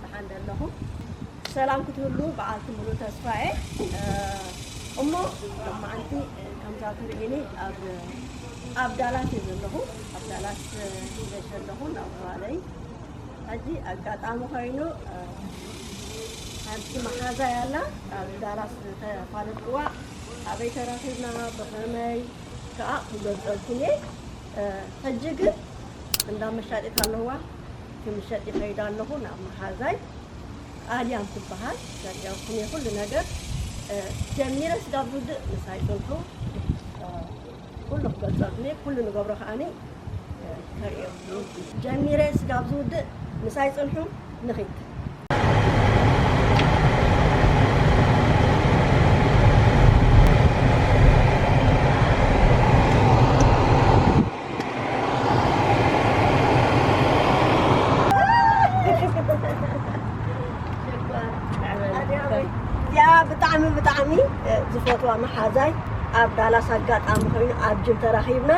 ደሓን ዘለኹም? ሰላም ክትህሉ በዓልቲ ሙሉ ተስፋ እየ። እሞ ሎማዓንቲ ከምዛ ትርእይኒ ኣብ ኣብ ዳላስ እየ ዘለኹ። ኣብ ዳላስ ሒዘሽ ዘለኹ ናብ ጓለይ። ሕጂ ኣጋጣሚ ኮይኑ ሓንቲ መሓዛይ ኣላ፣ ኣብ ዳላስ ዝተፋለጥዋ፣ ኣበይ ተራኺብና፣ ብኸመይ ከኣ ክገልጸልኩም እየ። ሕጂ ግን እንዳ መሻጢት ኣለዋ፣ ክምሸጥ ይኸይድ ኣለኹ ናብ መሓዛይ። ኣድያም ትበሃል። ዘርጊኦኩም እየ ኩሉ ነገር። ጀሚረ ስጋብ ዝውድእ ምሳይ ጽንሑ። ኩሉ ክገልጸልኩም እየ፣ ኩሉ ንገብሮ ከኣኒ ከርእየኩም። ጀሚረ ስጋብ ዝውድእ ምሳይ ጽንሑ። ንኺድ። እዚኣ ብጣዕሚ ብጣዕሚ ዝፈትዋ መሓዛይ ኣብ ዳላስ ኣጋጣሚ ኮይኑ ኣብ ጅም ተራኺብና።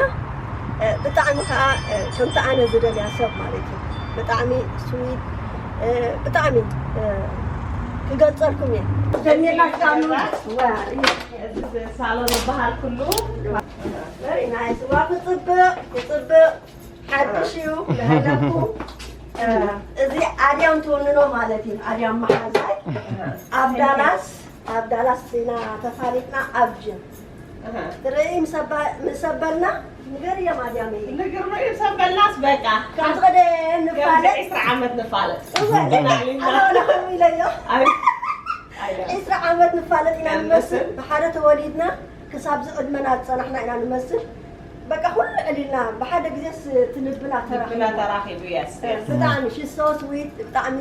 ብጣዕሚ ከዓ ከምቲ ኣነ ዝደልያ ሰብ ማለት እዩ። ብጣዕሚ ስዊት፣ ብጣዕሚ ክገልፀልኩም እየ። ጀሚርና ክሳብ ንውዳእ። እዚ ሳሎን ዝበሃል ኩሉ። Very nice። ዋ ክፅብቅ ክፅብቅ ሓድሽ እዩ ለለኩ። እዚ ኣድያም ትውንኖ ማለት እዩ። ኣድያም መሓዛይ ኣብ ዳላስ ኣብ ዳላስ ኢና ተፋሊጥና ኣብ ጅም ትርኢ ምስ ኣባ- ምስ ኣበልና ንገርዮም ኣድያመይ ንግርመ እዩ ሰበላስ በቃ ከም ዝኸደ ንፋለጥ ዕስራ ዓመት ንፋለጥ እወ፣ ልዕልና ኣነ ወላ ከምኡ ኢለዮ ኣይ- ኣይ- ዕስራ ዓመት ንፋለጥ ኢና ንመስል ብሓደ ተወሊድና ክሳብ ዝዕድመና ዝፀናሕና ኢና ንመስል በቃ ኩሉ ዕሊልና ብሓደ ግዜ ስ- ትልብና ተራኺቡ ተራኺቡ የስ ብጣዕሚ ሽሶ ስዊት ብጣዕሚ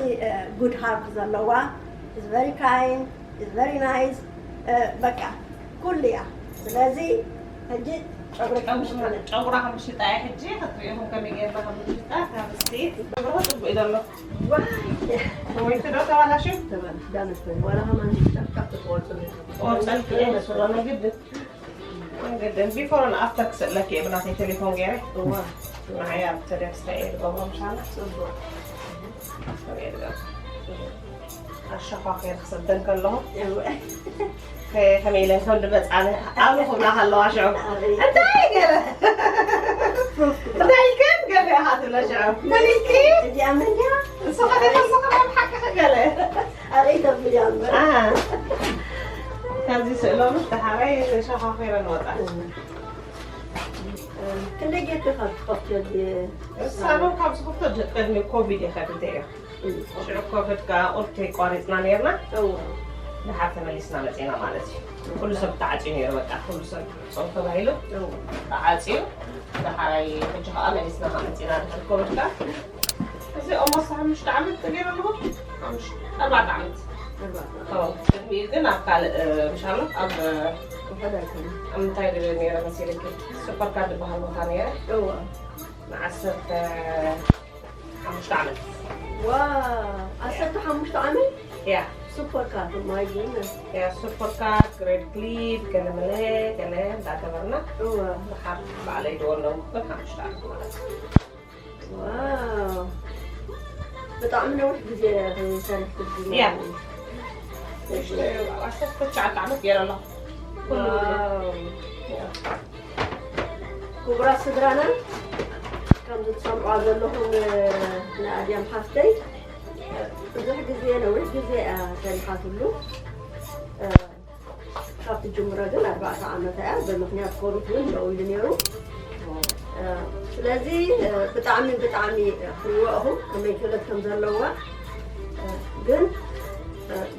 ጉድ ሃርት ዘለዋ is very kind is very nice በቃ ኩሉ እያ ስለዚ ሕጂ ጨጉሪ ጨጉራ ከምሽጣ እየ ሕጂ ክትሪኢኹም ከመይ ጌርና ከምሽጣ ካብ ስቴት ጨጉሪ ጽቡቅ እዩ ዘሎ ወይ ትዶ ተባላሽ ተባላሽ ዳነስ ወላ ከማን ጫፍጫፍ ትቆርጽ ቆርጸልክ እየ ስለ ግድ ግድን ቢፎርን ኣፍተር ክስእለክ እየ ብናተይ ቴሌፎን ገይረ እዋ ንዓይ ኣብ ተደብስታ እየ ዝገብሮ ምሻላ ጽቡቅ ኣሸኳኺረ ክሰደን ከለኹ ከመይ ኢለን ከም ድመፃነ ኣብኹ ብላ ከለዋ ሽዑ እንታይ ገለ እንታይ ኢልክን ገለ ኢኻ ትብለ ሽዑ መሊኪ እዚኣ መን ድያ ንስኻ ከይተስኻ ብሓቂ ገለ ኣበይ ተብልያ እምበር ካብዚ ስእሎ ምስ ደሓራይ ሸኻኺረ ንወፃ ክንደይ ጌርኪ ካብ ትኸፍትዮ ሳሎን ካብ ዝኸፍቶ ቅድሚ ኮቪድ እየ ከፊተ እየ ሽዑ ኮቪድ ከዓ ኦልቴ ቋሪፅና ነርና ድሓር ተመሊስና መፂና ማለት እዩ ኩሉ ሰብ ተዓፅዩ ነይሩ በቃ ኩሉ ሰብ ፆም ተባሂሉ ተዓፅዩ ዳሓራይ ሕጂ ከዓ መሊስና ከዓ መፂና ድሕሪ ኮቪድ ከዓ እዚ ኦሞስ ሓሙሽተ ዓመት ተገይሩ ኣለኹ ኣርባዕተ ዓመት ቅድሚኡ ግን ኣብ ካልእ ምሻሎ ኣብ ኣብ ምንታይ ድብል ነይረ መሲልኪ ሱፐርካር ዝበሃል ቦታ ነይረ ንዓሰርተ ሓሙሽተ ዓመት ዓሰርተ ሓሙሽተ ዓመት ያ ሱፐር ካር ማይ ጎድነስ ያ ሱፐር ካር ግሬድ ክሊድ ገለመለ ገለ እንዳገበርና እወ ብሓር ባዕለይ ድወሎም ግን ሓሙሽተ ዓመት ማለት እዩ ዋው ብጣዕሚ ነዊሕ ግዜ ሰሪሕኩ ያ ዓሰርተ ትሽዓተ ዓመት ገይረ ኣለኹ ኩሉ ክቡራት ስድራና ከምዚ ትሰምዑዋ ዘለኹም ንኣድያም ሓፍተይ ብዙሕ ግዜ ነዊሕ ግዜ እያ ሰሪሓትሉ ካብ ትጅምሮ ግን ኣርባዕተ ዓመታ እያ ብምክንያት ኮቪድ እውን ደው ኢሉ ነይሩ ስለዚ ብጣዕሚ ብጣዕሚ ክርወእኹም ከመይ ክእለት ከም ዘለዋ ግን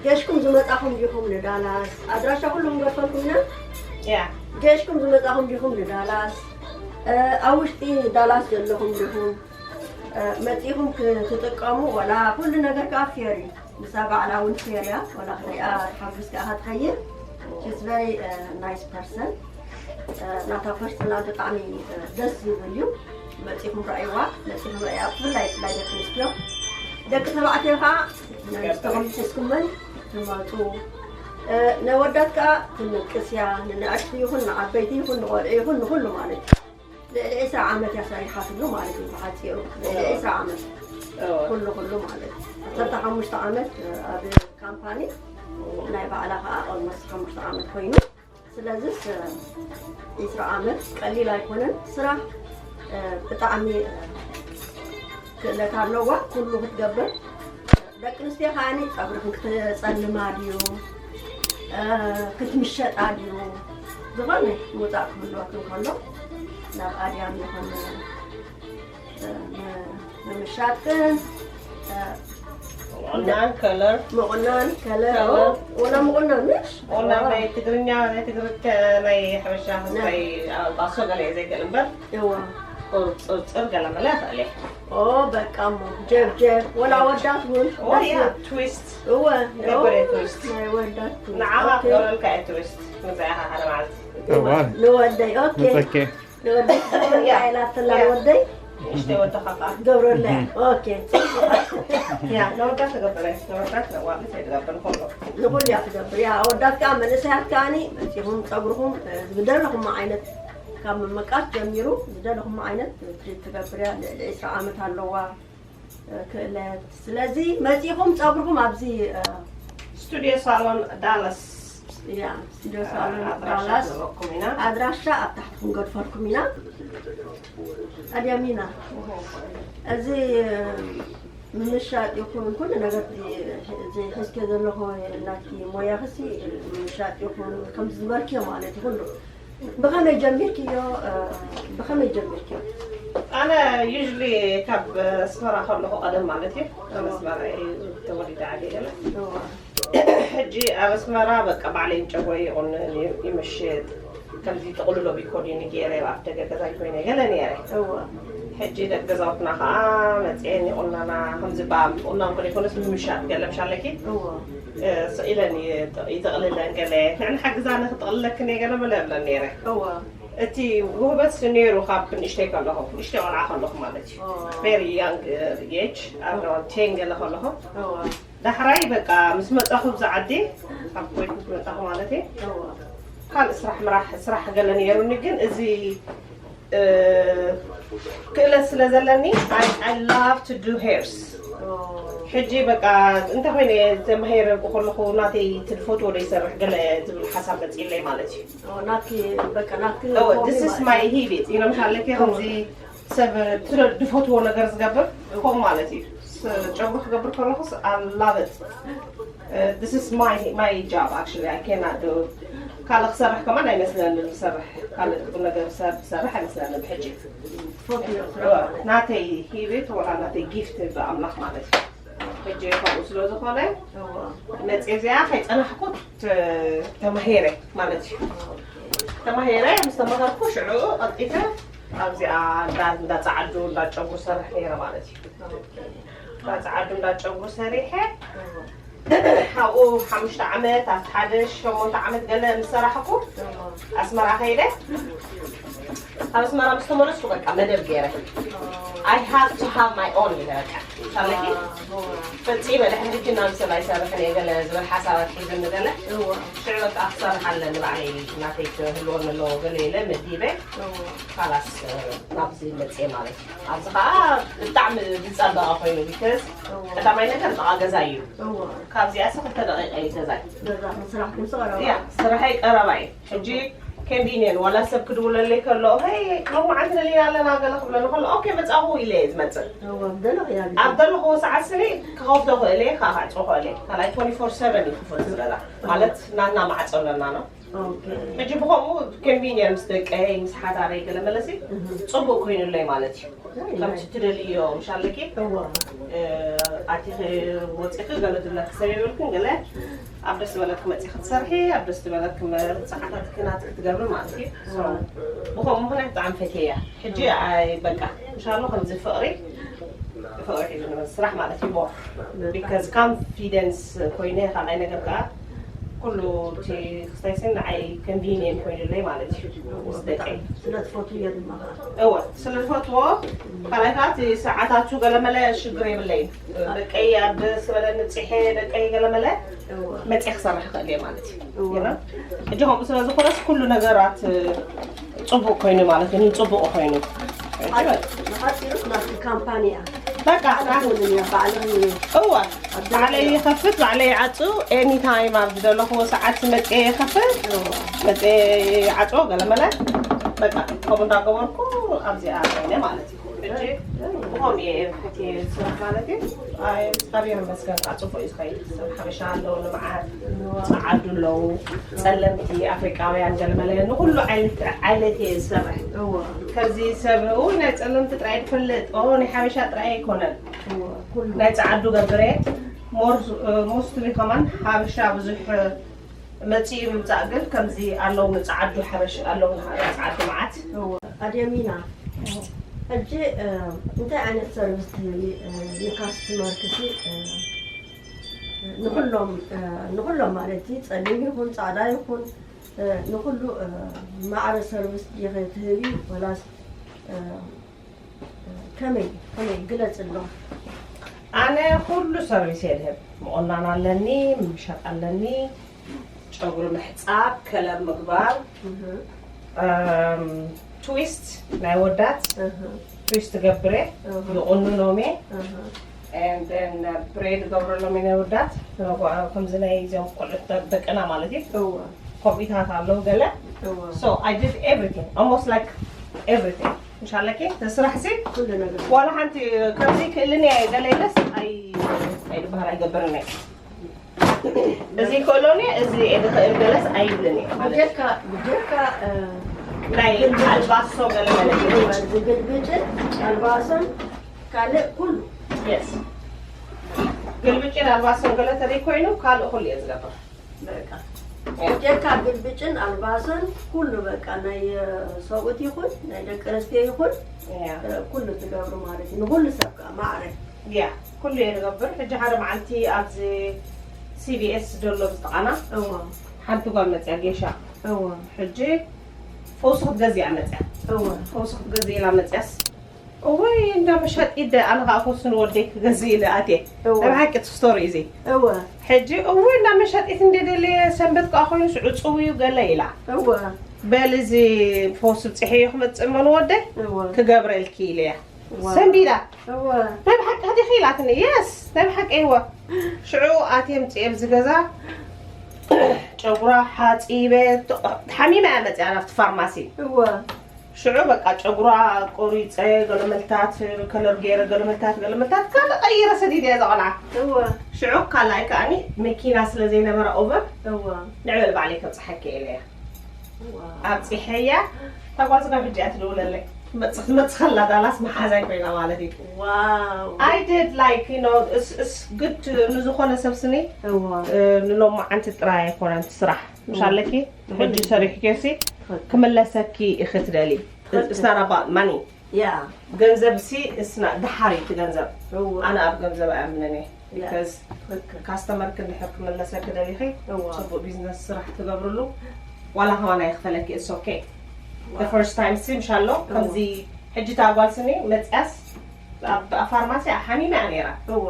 ጌሽኩም ዝመጻኹም ዲኹም ንዳላስ ኣድራሻ ኩሉ ክንገድፈልኩም ኢና ያ ጌሽኩም ዝመጻኹም ዲኹም ንዳላስ ኣብ ውሽጢ ዳላስ ዘለኹም ዲኹም መጺኹም ክትጥቀሙ ወላ ኩሉ ነገር ከዓ ፌር እዩ ምሳ ባዕላ እውን ፌር እያ ወላ ክትሪኣ ተሓጒስ ከዓ ክትኸይድ she's very nice person ናታ ፐርሰናል ብጣዕሚ ደስ ዝብል እዩ መፂኹም ረኣይዋ መፂኹም ረኣያ ብፍላይ ብፍላይ ደቂ ኣንስትዮ ደቂ ተባዕትዮ ከዓ ንስተኹም ሒዝኩመን ትመፁ ነወዳት ከዓ ትንቅስ እያ ንንኣሽቱ ይኹን ንዓበይቲ ይኹን ንቆልዑ ይኹን ንኩሉ ማለት እዩ ልዕሊ ዕስራ ዓመት እያ ሰሪሓትሉ ማለት እዩ ብሓፂሩ ልዕሊ ዕስራ ዓመት ኩሉ ኩሉ ማለት እዩ ዓሰርተ ሓሙሽተ ዓመት ኣብ ካምፓኒ ናይ ባዕላ ከዓ ኦልሞስት ሓሙሽተ ዓመት ኮይኑ፣ ስለዚስ ዒስራ ዓመት ቀሊል ኣይኮነን። ስራሕ ብጣዕሚ ክእለት ኣለዋ፣ ኩሉ ክትገብር። ደቂ ኣንስትዮ ከዓኒ ፀጉርክን ክትፀልማ ድዩ፣ ክትምሸጣ ድዩ፣ ዝኾነ ምውፃእ ክህልወክን ከሎ ናብ ኣድያም ይኹን ንምሻጥን ምቑናን፣ ከለር፣ ምቑናን፣ ከለር ከለር። ወላ ምቑናን ምሽ ቁናን ናይ ትግርኛ፣ ናይ ትግርኛ፣ ናይ ሓበሻ፣ ናይ ኣልባሶ ገለ እየ ዘይክእል እምበር እዋ ቁርፅርፅር ገለ መለ ይኽእል እየ። ኦ በቃ እሞ ጀብጀብ ወላ ወዳት እውን ወያ ትዊስት እወ ገበሬ ትዊስት። ናይ ወዳት እውን። ንዓኻ ኦኬ። ክገብረልካ እየ ትዊስት። ምፅኣ ኢኻ ሓደ መዓልቲ። እዋ ንወደይ ኦኬ መፀኬ ንወደይ ኢላተላ ያ። ንወደይ ንእሽተይ ወድኻ ከዓ ገብረለይ ኦኬ ያ ነወዳት ትገብር እየ። ነወዳት ነዋሚ ዘይትገብር ከሎ ንኹሉ እያ ትገብር እያ። ኣወዳት ከዓ መንእሰያት ከዓኒ መፂኹም ፀጉርኹም ዝደለኹም ዓይነት ካብ ምምቃት ጀሚሩ ዝደለኹም ዓይነት ትሪት ትገብር እያ። ልዕሊ ዒስራ ዓመት ኣለዋ ክእለት። ስለዚ መፂኹም ፀጉርኹም ኣብዚ ስቱዲዮ ሳሎን ዳላስ ያ ስቱዲዮ ሳሎን ኣድራሻ ዳላስ ክህበኩም ኢና። ኣድራሻ ኣብ ታሕቲ ክንገድፈልኩም ኢና። ኣድያም ኢና እዚ ምምሻጥ ይኹን ኩሉ ነገር እዚ ሕዝኪ ዘለኹ ናትኪ ሞያ ክሲ ምምሻጥ ይኹን ከምዚ ዝበልክዮ ማለት እዩ ኩሉ ብኸመይ ጀሚርክዮ? ብኸመይ ጀሚርክዮ? ኣነ ዩዝሊ ካብ ኣስመራ ከለኹ ቀደም ማለት እዩ። ኣብ ኣስመራ እዩ ተወሊደ ዓብየ ገለ። ሕጂ ኣብ ኣስመራ በቃ ባዕለይ ጨጎይ ይቑንን ይምሽጥ ከምዚ ጥቕልሎ ቢኮዲኒ ገይረ ኣብ ደገ ገዛይ ኮይነ ገለ ነይረ። እወ ሕጂ ደቂ ገዛውትና ከዓ መፅኤን ይቑናና ከምዚ በኣም ቁናን ኮነ ይኮነስ ምምሻጥ ገለ ምሻለኪ እወ ስኢለን ይጥቕልለን ገለ ንዕን ሓግዛነ ክጥቕልለክን እየ ገለ መለ ብለን ነይረ። እወ እቲ ውህበት ነይሩ ካብ ንእሽተይ ከለኹ ንእሽተይ ቆልዓ ከለኹ ማለት እዩ። ቬሪ ያንግ ኤጅ ኣብ ቴን ገለ ከለኹ እወ ዳሕራይ በቃ ምስ መፃኹ ብዛ ዓዲ ካብ ኮይት ምስ መፃኹ ማለት እዩ እወ ካልእ ስራሕ ምራሕ ስራሕ ገለ ነይሩኒ ግን እዚ እ፣ ክእለት ስለ ዘለኒ I love to do hairs። ሕጂ በቃ እንታይ ኮይነ ተማሂረ ከለኹ ናተይ እቲ ዝፈትዎ ዶ ይሰርሕ ገለ ዝብል ሓሳብ መፂለይ ማለት እዩ። ናትኪ በቃ ናትኪ This is my habit ኢሎም ኣለኪ ከምዚ ሰብ ዝፈትዎ ነገር ዝገብር ከምኡ ማለት እዩ። ጨጉሪ ክገብር ከለኹስ I love it። This is my my job actually I cannot do ካልእ ክሰርሕ ከማን ኣይመስለንን ዝሰርሕ ካልእ ነገር ሰብ ዝሰርሕ ኣይመስለንን ብሕጂ ናተይ ሂቤት ወላ ናተይ ጊፍት ብኣምላኽ ማለት እዩ። ሕጂ ከምኡ ስለ ዝኾነ መፅየ እዚኣ ከይፀናሕኩ ተማሂረ ማለት እዩ። ተማሂረ ምስ ተማሃርኩ ሽዑ ቀልጢፈ ኣብዚኣ እንዳ ፃዓዱ እንዳ ጨጉሪ ሰርሕ ነይረ ማለት እዩ። እንዳ ፃዓዱ እንዳ ጨጉሪ ሰሪሐ ኣብኡ ሓሙሽተ ዓመት ኣብቲ ሓደ ሸሞንተ ዓመት ገለ ምስ ሰራሕኩ ኣስመራ ከይደ ኣብ ኣስመራ ምስ ተመለስኩ በቃ መደብ ገይረ I have to have my own ኢለ በቃ ሳለኪ ፈፂመ ድሕሪ ሕጂ ናብ ሰብ ኣይሰርሕን እየ ገለ ዝብል ሓሳባት ሒዝኒ ገለ ሽዑ በቃ ክሰርሕ ኣለኒ ባዕለይ ናተይ ክህልወኒ ኣለዎ ገለ ኢለ መዲበ ካላስ ናብዚ መፅየ ማለት እዩ። ኣብዚ ከዓ ብጣዕሚ ዝፀበቐ ኮይኑ because ቀዳማይ ነገር ጥቓ ገዛ እዩ። ካብዚኣ ሲ ክልተ ደቂቃ እዩ ገዛይ። ገዛ ስራሕኩም ስራ ያ ስራሐይ ቀረባ እዩ። ሕጂ ኮንቪኒየን ዋላ ሰብ ክድውለለይ ከሎ ሄይ ሎማዓንቲ ደሊና ኣለና ገለ ክብለኒ ከሎ ኦኬ መፃኹ ኢለ እየ ዝመፅእ። ኣብ ዘለኹዎ ሰዓት ስኒ ክኸፍቶ ክእል እየ ከዓ ክዕፆ ክእል እየ ካልኣይ twenty four seven እዩ ክፍት ዝገዛ ማለት ናትና ማዕፆ ኣለና ነው። ሕጂ ብኸምኡ ኮንቪኒየን ምስ ደቀይ ምስ ሓዳረይ ገለ መለሲ ፅቡቅ ኮይኑለይ ማለት እዩ። ከምቲ ትደልዮ ምሻለኪ ኣቲኺ ወፂኺ ገለ ድብለኪ ሰብ የብልክን ገለ ኣብ ደስ ዝበለኪ መፂኺ ትሰርሒ ኣብ ደስ ዝበለኪ ሰዓታት ክናት ክትገብሪ ማለት እዩ። ብኸምኡ ምክንያት ብጣዕሚ ፈትየያ። ሕጂ ኣይ በቃ እንሻሎ ከምዚ ፍቅሪ ፍቅሪ ሒዙ ንመን ስራሕ ማለት እዩ more because confidence ኮይነ ካልኣይ ነገር ከዓ ኩሉ እቲ ክስታይስን ንዓይ ኮንቪኒየንት ኮይኑለይ ማለት እዩ ምስ ደቀይ ስለ ትፈትውዮ ድማ እወ ስለ ዝፈትዎ ካልኣይ ከዓ እቲ ሰዓታቱ ገለመለ ሽግር የብለይን ደቀይ ኣብ ዝበለኒ ፅሐ ደቀይ ገለመለ መፅየ ክሰርሕ ይኽእል እየ ማለት እዩ ሕጂ ከምኡ ስለ ዝኾነስ ኩሉ ነገራት ፅቡቅ ኮይኑ ማለት እዩ ንፅቡቅ ኮይኑ ንሓፂሩ ናብቲ ካምፓኒ እያ በቃ ኣነ ኣይኮንን እየ ባዕለይ እወ፣ ባዕለይ ይኸፍት፣ ባዕለይ ይዓጹ። ኤኒ ታይም ኣብ ዝደለኹዎ ሰዓት መጤ ይኸፍት፣ መጤ ይዓጽዎ። ገለመለ በቃ ከምኡ እንዳገበርኩ ኣብዚኣ ኮይነ ማለት እዩ። ሕጂ ብኸምኡ እየ ሕጂ ዝሰርሕ ማለት እዩ። ኣይ፣ እግዚኣብሔር ይመስገን፣ ከዓ ጽቡቅ እዩ ዝኸይድ። ሰብ ሓበሻ ኣለዉ፣ ንመዓት ጸዓዱ ኣለዉ፣ ጸለምቲ ኣፍሪቃውያን፣ ገለመለ ንኹሉ ዓይነት ዓይነት እየ ዝሰርሕ። እወ። ከምዚ ሰብ፣ "ኡይ፣ ናይ ጸለምቲ ጥራይ ትፈልጥ፣ ኦ፣ ናይ ሓበሻ ጥራይ ኣይኮነን፣ እወ፣ ኩሉ። ናይ ጸዓዱ ገብር እየ። ሞር፣ ሞስትሊ ከማን ሓበሻ ብዙሕ መጺኡ ምምጻእ፣ ግን ከምዚ ኣለዉ፣ ጸዓዱ ሓበሽ ኣለዉ፣ ጸዓዱ መዓት። እወ፣ ኣድያሚና። ሕጂ፣ እ፣ እንታይ ዓይነት ሰርቪስ ትህቢ፣ እ፣ ንካስተመርክሲ፣ እ፣ ንኹሎም፣ እ፣ ንኹሎም ማለት እዩ፣ ጸሊም ይኹን ጻዕዳ ይኹን፣ እ፣ ንኹሉ፣ እ፣ ማዕረ ሰርቪስ ዲኺ ትህቢ ወላስ፣ እ፣ ከመይ፣ ከመይ ግለጽ ኣሎ? ኣነ ኩሉ ሰርቪስ እየ ድህብ። ምቑናን ኣለኒ፣ ምሻጥ ኣለኒ፣ ጨጉሪ ምሕጻብ፣ ከለር ምግባር፣ እህ። እም፣ ትዊስት ናይ ወዳት፣ እህ። ትዊስት ገብረ፣ እህ። ይቑንኖም እየ። እህ። And then፣ uh፣ ብሬድ ገብረሎም እየ ናይ ወዳት። ከምዚ ናይ እዚኦም ቆልዑት ደ-፣ ደቅና ማለት እዩ። እወ። ኮምፒታት ኣለዉ ገለ። እወ። So I did everything, almost like everything። ምሽ ኣለኪ፣ እቲ ስራሕ ሲ ኩሉ ነገር። ዋላ ሓንቲ ከምዚ ክእልን እየ ገለ ኢለስ ኣይ-፣ ኣይድበሃል ኣይገብርን እየ። እዚ ክእሎኒ፣ እዚ እየ ዝኽእል ገለስ ኣይብልን እየ ማለት እዩ። ብጀካ፣ ብጀካ፣ እ፣ ናይ ኣልባሶ ገለ ገለ እወ፣ ዝግልብጭን ኣልባሶን ካልእ ኩሉ። የስ። ግልብጭን ኣልባሶን ገለ ተዘይኮይኑ ካልእ ኩሉ እየ ዝገብር። በቃ። ያ። ብጀካ ግልብጭን ኣልባሶን ኩሉ በቃ ናይ፣ እ፣ ሰብኡት ይኹን ናይ ደቂ ኣንስትዮ ይኹን፣ ያ። እ፣ ኩሉ ትገብሩ ማለት እዩ። ንኹሉ ሰብ ከኣ ማዕረ። ያ፣ ኩሉ እየ ዝገብር። ሕጂ ሓደ መዓልቲ ኣብዚ ሲ ቢ ኤስ ዘሎ ዝጠቓና እወ። ሓንቲ ጓል መጽያ ጌሻ። እወ። ሕጂ ፈውሲ ክትገዝእ እያ መጽያ። እወ። ፈውሲ ክትገዝእ ኢላ መጽያስ፣ እወይ፣ እንዳ መሻጢት ደ-፣ ኣነ ኸኣ ፈውሲ ንወደይ ክገዝእ ኢለ ኣትየ። እወ። ናይ ብሓቂ እቲ ስቶሪ እዚ። እወ። ሕጂ፣ እወይ፣ እንዳ መሻጢት እንደ ደልየ ሰንበት ከኣ ኮይኑ ሽዑ ጽው እዩ ገለ ኢላ። እወ። በል፣ እዚ ፈውሲ ብጽሐዮ ክመጽእ እሞ ንወደይ እወ። ክገብረልኪ ኢለያ። ዋው። ሰንቢዳ። እወ። ናይ ብሓቂ ዲኺ ኢላትኒ። የስ፣ ናይ ብሓቂ እወ። ሽዑ ኣትየ ምጽኤ ኣብዚ ገዛ ጨጉራ ሓጺበ፣ ሓሚማ እያ መጽያ ናብቲ ፋርማሲ። እወ። ሽዑ በቃ ጨጉራ ቆሪጸ፣ ገለመልታት ከለር ገይረ፣ ገለመልታት፣ ገለመልታት ካልእ ቀይረ ሰዲደ እያ እዛ ቆልዓ። እወ። ሽዑ ካልኣይ ከኣኒ መኪና ስለ ዘይነበራ ኡበር፣ እወ። ንዕበል ባዕለይ ከብጽሓኪ ኢለያ። ዋው። ኣብጺሐያ፣ እታ ጓል ስጋ ሕጂ እያ ትድውለለይ። ትመጽእ፣ ትመጽእ ከላ ዳላስ መሓዛይ ኮይና ማለት እዩ። ዋው። I did like, you know, it's, it's good ንዝኾነ ሰብ ስኒ፣ እዋ። እ፣ ንሎማዓንቲ ጥራይ ኣይኮነን እቲ ስራሕ። ምሽ እዋ። ኣለኪ፣ ሕጂ ሰሪሕኪ ሲ ትኽክል። ክምለሰኪ ኢኺ ትደሊ። ትኽክል። It's not about money። ያ። ገንዘብ ሲ፣ it's not፣ ደሓር እዩ እቲ ገንዘብ። እዋ። ኣነ ኣብ ገንዘብ ኣይኣምንን እየ። ያ። Because ትኽክል። ካስተመርኪ እንድሕር ክምለሰኪ ደሊኺ፣ እዋ። ጽቡቅ ቢዝነስ ስራሕ ትገብርሉ፣ ዋላ ከማን ኣይኽፈለኪ፣ it's okay። ዋ። The first time ሲ ምሻሎ፣ እዋ። ከምዚ ሕጂ እታ ጓል ስኒ መጽያስ ኣብ፣ ኣብ ፋርማሲ ሓሚማ እያ ነይራ። እዋ።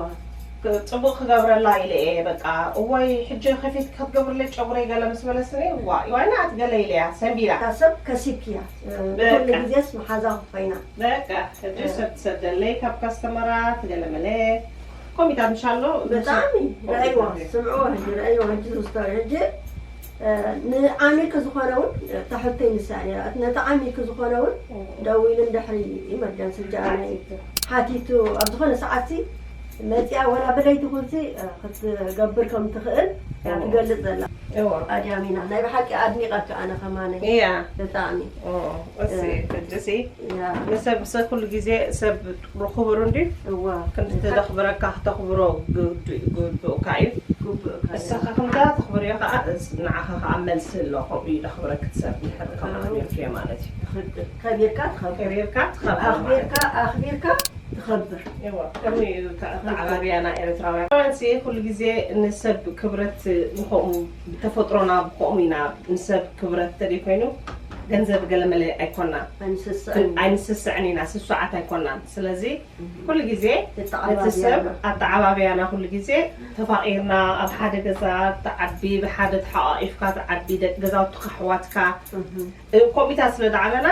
ክ-፣ ጽቡቅ ክገብረላ ኢለ እየ፣ በቃ፣ እዋይ፣ ሕጂ ከፊት ክትገብርለይ ጨጉረይ ገለ ምስ በለስኒ፣ ዋ፣ ዋይ ናት ገለ ኢለ እያ፣ ሰንቢዳ። እታ ሰብ ከሲብክያ፣ እ፣ በቃ። ኩሉ ግዜስ መሓዛ ኮይና። በቃ፣ ሕጂ እ። ሰብ ትሰደለይ ካብ ካስተመራት፣ ገለ መለ። ኮሚታት ምሻሎ፣ ብጣዕሚ ሰብ ረኣይዎ፣ ኮሚታት ስምዕዎ፣ ሕጂ ረኣይዎ፣ ሕጂ ዝስተ-፣ ሕጂ፣ እ፣ ንዓሚልኪ ዝኾነ እውን፣ እ፣ እታ ሕቶይ ንሳ እያ። ነቲ ዓሚልኪ ዝኾነ እውን እ። ደዊሉ እንድሕሪ ኢመርጀንሲ፣ ሕጂ ኣነ ሓቲቱ። ሓቲቱ፣ ኣብ ዝኾነ ሰዓትሲ መፂኣ፣ ወላ ብለይቲ ኩንሲ፣ እ፣ ክትገብር ከም ትኽእል እያ እ። ትገልፅ ዘላ። እዎ። ኣድያሚና፣ ናይ ብሓቂ ኣድኒቐካ ኣነ ከማነ። እያ። ብጣዕሚ። እ፣ እሲ፣ እ። ሕጂሲ ያ። ንሰብ፣ ሰብ ኩሉ ግዜ ሰብ ርኹብሩ እንድዩ። እዋ። ክንዲ እታ ተኽብረካ፣ ክተኽብሮ ግዱ-፣ ግቡእካ እዩ። ግቡእካ እዩ። እሳኻ ከምታ ተኽብርዮ ኸዓ፣ እስ-፣ ንዓኻ ኸዓ መልሲ ኣሎ። ከምኡ እዩ ዘኽብረክ እቲ ሰብ፣ እንድሕር ከምኡ ኣዎ። ኣኽቢርክዮ ማለት እዩ። ትኽክል። ከቢርካ ትኸብር። ከቢርካ ትኸብር ማለት ኣኽቢርካ፣ እዩ። ኣኽቢርካ ትኸብር። እዋ፣ ከምኡ እዩ እታ ኣተዓባብያና ኤርትራውያን። ኣንሲ ኩሉ ግዜ ንሰብ ክብረት ንኸምኡ፣ ብተፈጥሮና ብኸምኡ ኢና። ንሰብ ክብረት ተደይኮይኑ ገንዘብ ገለመለ ኣይኮና። ኣይንስስዕን። ኣይንስስዕን ኢና፣ ስሱዓት ኣይኮናን። ስለዚ እህ። ኩሉ ግዜ እቲ ኣተዓባብያና። ሰብ ኣተዓባብያና ኩሉ ግዜ ተፋቒርና ኣብ ሓደ ገዛ ትዓቢ፣ ብሓደ ተሓቋቒፍካ ትዓቢ፣ ደቂ ገዛውትኻ ኣሕዋትካ፣ እህ። እ፣ ከምኡታት ስለ ዝዓበና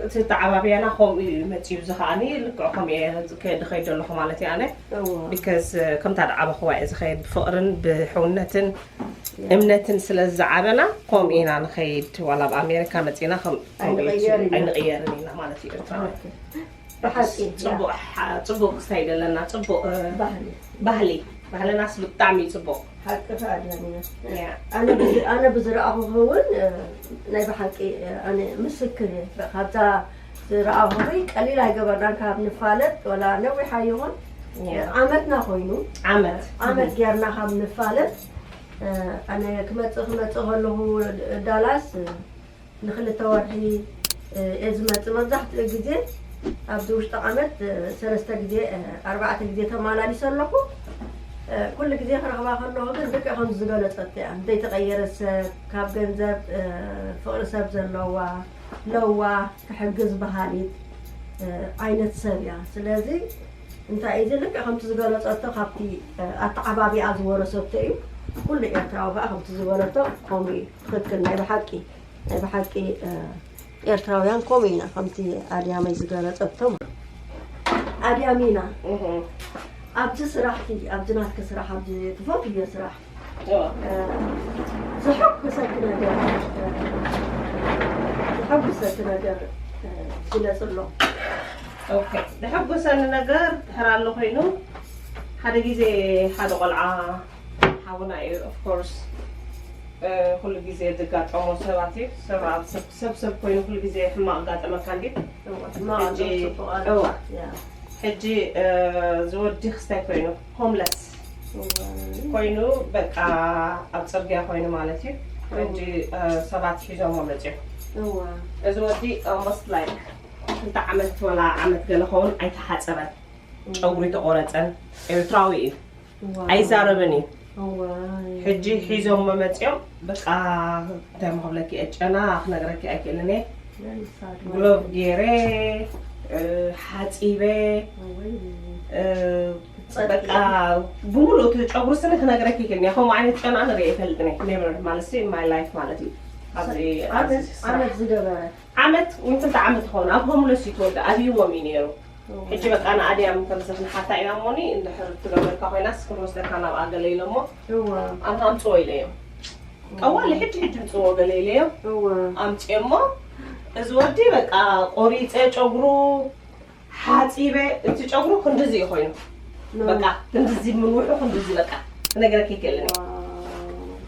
እቲ ተዓባብያና ከምኡ እዩ መፂኡ። እዚ ከዓኒ ልክዕ ከምኡ እየ ዝከ- ዝኸይድ ዘለኹ ማለት እዩ ኣነ። እዎ ቢካዝ ከምታ ደዓበኽዋ እየ ዝኸይድ፣ ብፍቕርን ብሕውነትን እምነትን ስለ ዝዓበና ከምኡ ኢና ንኸይድ። ዋላ ኣብ ኣሜሪካ መፂና ከም ከምኡ እዩ፣ ኣይንቕየርን ኢና። ኣይንቕየርን ኢና ማለት እዩ ኤርትራውያን። ብሓቂ ፅቡቅ ሓ- ፅቡቅ ክስታይ ዘለና ፅቡቅ እ፣ ባህሊ ባህሊ፣ ባህልናስ ብጣዕሚ እዩ ፅቡቅ። ሓቂ ከኣድያም ኢና ያ። ኣነ ብዝ- ኣነ ብዝረኣኹ እውን እ፣ ናይ ብሓቂ እ፣ ኣነ ምስክር እየ። ካብዛ ዝረኣኹ ቀሊል ኣይገበርናን ካብ ንፋለጥ ወላ ነዊሕ ኣይኹን ያ። ዓመትና ኮይኑ ዓመት ዓመት ጌርና ካብ ንፋለጥ እ፣ ኣነ ክመፅእ ክመፅእ ከለኹ ዳላስ እ፣ ንክልተ ወርሒ እ፣ እየ ዝመፅእ። መብዛሕትኡ ግዜ ኣብዚ ውሽጢ ዓመት እ፣ ሰለስተ ግዜ እ፣ ኣርባዕተ ግዜ ተመላሊሰ ኣለኹ። እ፣ ኩሉ ግዜ ክረኽባ ከለኹ ግን ልክዕ ከም ዝገለፀቶ እያ። ዘይተቐየረ ሰብ፣ ካብ ገንዘብ እ፣ ፍቕሪ ሰብ ዘለዋ፣ ለዋ፣ ክሕግዝ በሃሊት እ፣ ዓይነት ሰብ እያ። ስለዚ እንታይ እዚ ልክዕ ከምቲ ዝገለፀቶ ካብቲ እ፣ ኣተዓባቢኣ ዝወረሰቶ እዩ። ኩሉ ኤርትራዊ ከዓ ከምቲ ዝበለቶ ከምኡ እዩ። ትኽክል ናይ ብሓቂ ናይ ብሓቂ እ፣ ኤርትራውያን ከምኡ ኢና ከምቲ ኣድያመይ ዝገለጸቶ ኣድያም ኢና። እህ። ኣብዚ ስራሕቲ ኣብዚ ናትኪ ስራሕ ኣብዚ ትፈትዮ ስራሕ እዋ። እ፣ ዘሐጉሰኪ ነገር እ፣ ዘሐጉሰኪ ነገር እ፣ ግለጽ ኣሎ። ኦኬ፣ ዘሐጉሰኒ ነገር ድሕር ኣሎ ኮይኑ ሓደ ግዜ ሓደ ቆልዓ ሓውና እዩ ኦፍ ኮርስ ኩሉ ግዜ ዝጋጠሞ ሰባት እዩ። ሰብ ኣብ ሰብ ሰብ ሰብ ኮይኑ ኩሉ ግዜ ሕማቕ ኣጋጠመካ እንዲ ማዕዶ ሕጂ- ጽቡቕ እዋ። ያ ሕጂ እ፣ ዝወዲ ክስታይ ኮይኑ ሆምለስ ኮይኑ በቃ ኣብ ጽርግያ ኮይኑ ማለት እዩ። ሕጂ እ፣ ሰባት ሒዞሞ መጽዮም። እዋ እዚ ወዲ almost like ክልተ ዓመት ወላ ዓመት ገለ ኸውን ኣይተሓጸበን፣ ጨጉሪ ተቆረጸን። ኤርትራዊ እዩ፣ እዋ ኣይዛረብን እዩ። እዋ ሕጂ ሒዞሞ መጽዮም በቃ እንታይ ምክብለኪ እየ፣ ጨና ክነግረኪ ኣይክእልን እየ። ግሎቭ ገይረ እ፣ ሓጺበ እ፣ በቃ ብምሉእ እቲ ጨጉሪ ስኒ ክነግረኪ ይክእልን እየ። ከምኡ ዓይነት ጨና ንርኢ ይፈልጥን እየ ኔቨር ማለት ሲ ማይ ላይፍ ማለት እዩ። ኣብዚ ኣብዚ ዓመት ስራሕ ዓመት ዝገበረ ዓመት ወይ ክልተ ዓመት ይኸውን ኣብ ሆምለስ እዩ ተወልደ ኣብይዎም እዩ ነይሩ። ሕጂ በቃ ንኣድያም ከምዚ ክንሓታ ኢና እሞኒ እንድሕር ትገብረልካ ኮይናስ ክንወስደካ ናብኣ ገለ ኢሎሞ እዋ ኣንታ ኣምፅዎ ኢለዮም። ቀዋሊ ሕጂ ሕጂ ምፅዎ ገለ ኢለዮም እዋ ኣምፅኦሞ። እዚ ወዲ በቃ ቆሪፀ ጨጉሩ ሓፂበ፣ እቲ ጨጉሩ ክንድዚ እዩ ኮይኑ በቃ ክንድዚ ምንውሑ ክንድዚ በቃ ክነግረኪ ይክእልን እየ።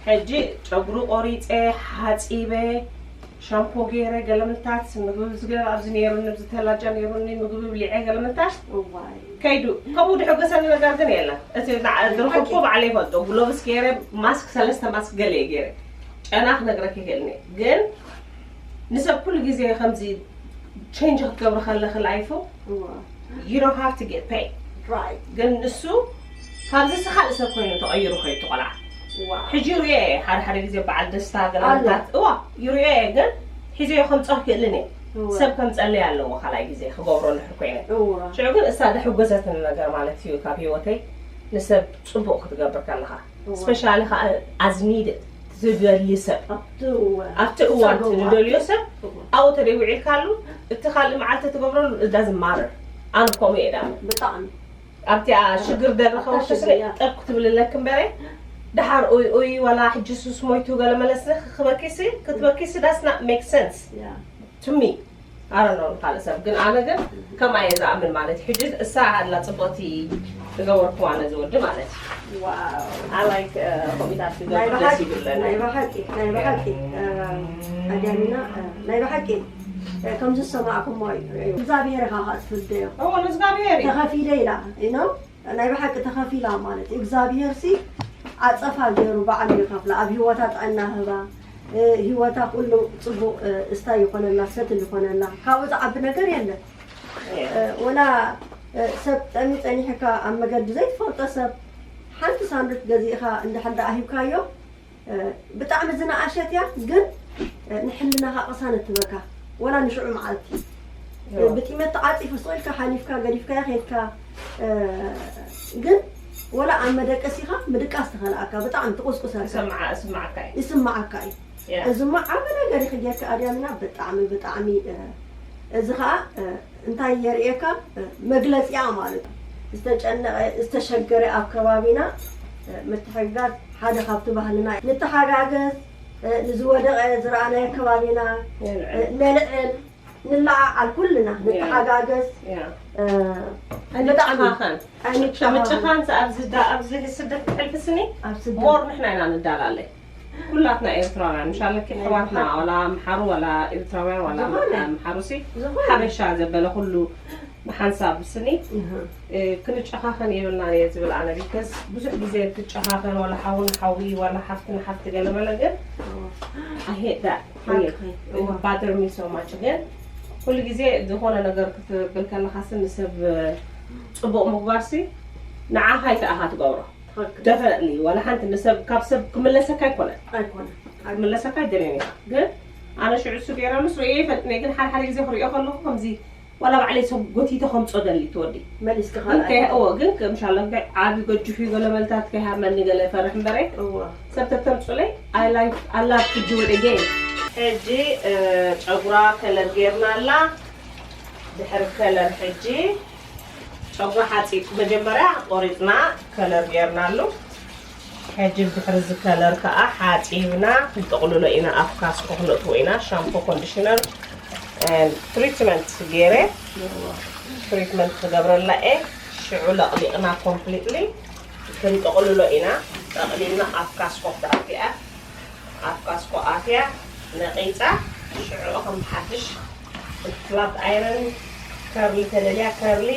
ሕጂ ጨጉሩ ቆሪፀ ሓፂበ ሻምፖ ገይረ ገለምልታት ምግቢ ዝገ ኣብዚ ነይሩኒ ኣብዚ ተላጃ ነይሩኒ ምግቢ ብሊዐ ገለምልታት እዋይ ከይዱ ከምኡ ድሕገሰኒ ነገር ግን የለን። እቲ ንዓ- ዝረኸብኩ ባዕለ ይፈልጦ ግሎቭስ ገይረ ማስክ ሰለስተ ማስክ ገለ እየ ገይረ ጨና ክነግረክ ይኽእልኒ ግን ንሰብ ኩሉ ግዜ ከምዚ ቸንጅ ክትገብሪ ከለኺ ላይፉ እዋ you don't have to get paid ራይት ግን ንሱ ካብዚ ሲ ካልእ ሰብ ኮይኑ ተቐይሩ ከይዱ ቆልዓ እዋ ሕጂ ሪኦ እየ ሓደ ሓደ ግዜ በዓል ደስታ ገለታት እዋ ይሪኦ እየ ግን ሒዘዮ ከምፅኦ ክእልን እየ እዋ ሰብ ከምፀለይ ኣለዎ ካልኣይ ግዜ ክገብሮ እንድሕር ኮይነ እዋ ሽዑ ግን እሳ ዘሕጎሰትኒ ነገር ማለት እዩ ካብ ህይወተይ ንሰብ ፅቡቅ ክትገብር ከለካ ስፔሻሊ ከዓ as needed ዝደልዩ ሰብ ኣብቲ እዋ ኣብቲ እዋን እቲ ዝደልዮ ሰብ ኣብኡ ተደይ ውዒልካሉ እቲ ካልእ መዓልቲ ትገብረሉ it doesn't matter ኣነ ከምኡ እየ ዳም ብጣዕሚ ኣብቲኣ ሽግር ደረኸ ኣብታ ውሽስለ ሽግር፣ ያ። ጠብ ክትብልለክ እምበረ ድሓር ኡይ ኡይ ወላ ሕጂ ሱስ ሞይቱ ገለ መለስኒ ክበኪሲ ክትበኪሲ that's not make sense ያ to me ኣረኖ ካልእ ሰብ ግን ኣነ ግን ከምኣ እየ ዝኣምን ማለት እዩ ሕጂ እሳ ኣላ ፅቡቅቲ ዝገበርኩዋ ነዚ ወዲ ማለት እዩ ዋው I like ኮሚታት ናይ ክገብር ደስ ብሓቂ ይብለኒ ናይ ብሓቂ ናይ ብሓቂ ኣዳሚና ናይ ብሓቂ ከም ዝሰማዕኩሞ እዩ እግዚኣብሔር ኢኻ ከዓ ትፍደዮ እዎ ንእግዚኣብሔር እዩ ተኸፊለ ኢላ ኢኖም ናይ ብሓቂ ተኸፊላ ማለት እዩ እግዚኣብሔር ሲ ዓፀፋ ገይሩ ባዕሉ ይኸፍላ ኣብ ህይወታ ጥዕና ህባ ህይወታ ኩሉ ፅቡቅ እስታይ ይኾነላ ሰትል ይኾነላ ካብኡ ዝዓቢ ነገር የለን ወላ ሰብ ጠሚ ፀኒሕካ ኣብ መገዲ ዘይትፈልጦ ሰብ ሓንቲ ሳንዱች ገዚእኻ እንድሕር ደኣ ሂብካዮ ብጣዕሚ ዝነኣሸት እያ ግን ንሕልናኻ ቅሳነት ትበካ ወላ ንሽዑ መዓልቲ ብጢመት ተዓፂፉ ስቕ ኢልካ ሓሊፍካ ገዲፍካዮ ከድካ ግን ወላ ኣብ መደቀሲኻ ምድቃስ ትኸልኣካ ብጣዕሚ ትቁስቁሰካ ስምዓ ስምዓካ እዩ ይስምዓካ እዩ Yeah. እዚ እሞ ዓቢ ነገር ኢኺ ጌርካ ኣድያምና ብጣዕሚ ብጣዕሚ እ፣ እዚ ኸዓ እንታይ የርእየካ? መግለፂኣ ማለት እዩ። ዝተጨነቐ ዝተሸገረ ኣብ ከባቢና ምትሕግጋዝ ሓደ ካብቲ ባህልና እዩ። ንተሓጋገዝ፣ ንዝወደቐ ዝረኣናዮ ከባቢና ነልዕል፣ ንለዓዓል፣ ኩልና ንተሓጋገዝ። ኣይንጨኻኸን። ምጭኻን ኣብዚ ስደት ትሕልፊ ስኒ ሞር ንሕና ኢና ንዳላለይ። ኩላትና ኤርትራውያን ምሻለኪ ኣሕዋትና ዋላ ኣምሓሩ ዋላ ኤርትራውያን ዋላ ኣምሓሩ ሲ ሓበሻ ዘበለ ኩሉ ብሓንሳብ ስኒ ክንጨኻኸን የብልናን እየ ዝብል ኣነ። ቢከዝ ብዙሕ ግዜ ክጨኻኸን ዋላ ሓዊ ንሓዊ ዋላ ሓፍቲ ንሓፍቲ ገለመለ ግን ኣሄዳ ባደር ሚ ሶ ማች ግን ኩሉ ግዜ ዝኾነ ነገር ክትብል ከለኻ ሲ ንሰብ ፅቡቕ ምግባር ሲ ንዓኻ ይተኣኻ ትገብሮ። ደፈነትሊ ዋላ ሓንቲ ንሰብ ካብ ሰብ ክምለሰካ ኣይኮነን። ክምለሰካ ኣይደልየን እየ ግን ኣነ ሽዑ እሱ ገይረሉስ ርእየ ይፈልጥን እየ ግን ሓደ ሓደ ግዜ ክርእዮ ከለኹ ከምዚ ዋላ ባዕለይ ሰብ ጎቲተ ከምፆ ደሊ ትወዲ መሊስካ ካልኣይ እዎ ግን ከምሻለ ዓብ ገጅፍ እዩ ገለ መልታት ከይሃመኒ ገለ ፈርሕ እምበረ እዋ ሰብ ተተምፁለይ I like I love to do it again ሕጂ ጨጉራ ከለር ጌርና ኣላ ድሕሪ ከለር ሕጂ ጨጉራ ሓፂብ መጀመርያ ቆሪፅና ከለር ጌርናሉ ሕጂ ብድሕሪ እዚ ከለር ከዓ ሓፂብና ክንጥቕልሎ ኢና ኣብ ካስኮ ክነእትዎ ኢና ሻምፖ ኮንዲሽነር ትሪትመንት ገይረ ትሪትመንት ክገብረላ እየ ሽዑ ለቕሊቕና ኮምፕሊትሊ ክንጥቕልሎ ኢና ጠቕሊልና ኣብ ካስኮ ክተኣትያ ኣብ ካስኮ ኣትያ ነቒፃ ሽዑ ከም ሓድሽ ፍላት ኣይረን ከርሊ ተደልያ ከርሊ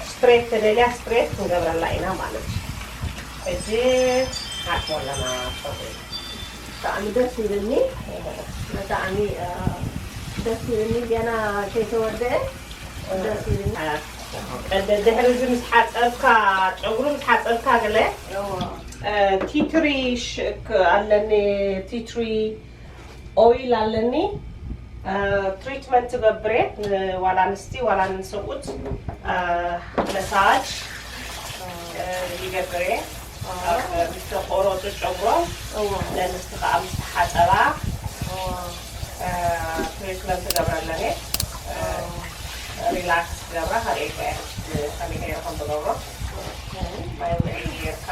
ስትሬት ተደልያ ስትሬት ክንገብረላ ኢና ማለት እዩ። ሕጂ ሓጥሞ ኣለና ፀጉሪ። ብጣዕሚ ደስ ይብልኒ። ብጣዕሚ ደስ ይብልኒ። ገና ከይተወደአ ደስ ይብልኒ። ቀደ ድሕሪ እዚ ምስ ሓፀብካ ጨጉሪ ምስ ሓፀብካ ገለ ቲትሪ ኣለኒ ቲትሪ ኦይል ኣለኒ ትሪትመንት ትገብሬ ዋላ ኣንስቲ ዋላ ንሰብኡት መሳጅ ይገብሬ ዝተቆረጡ ጨጉሮም ለንስቲ ከዓ ምስ ተሓፀባ ትሪትመንት ትገብረለኒ ሪላክስ ትገብራ ከርእየካ ከመይ ገይረ ከም ትገብሮ ማይ ውዒ ጌርካ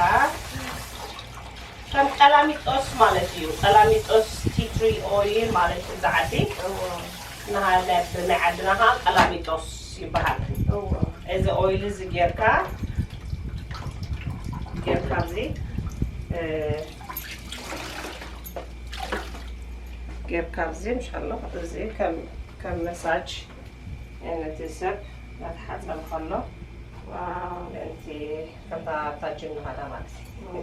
ከም ቀላሚጦስ ማለት እዩ። ቀላሚጦስ tea tree oil ማለት እዩ። እዚ ዓዲ ንሃለ ብናይ ዓድና ከዓ ቀላሚጦስ ይበሃል። እዚ ኦይል እዚ ጌርካ ጌርካ ኣብዚ ጌርካ ኣብዚ ምሻሎ እዚ ከም ከም መሳጅ ነቲ ሰብ ናተሓፀበ ከሎ ምእንቲ ከምታ ኣብታ ጅም ንኸዳ ማለት እዩ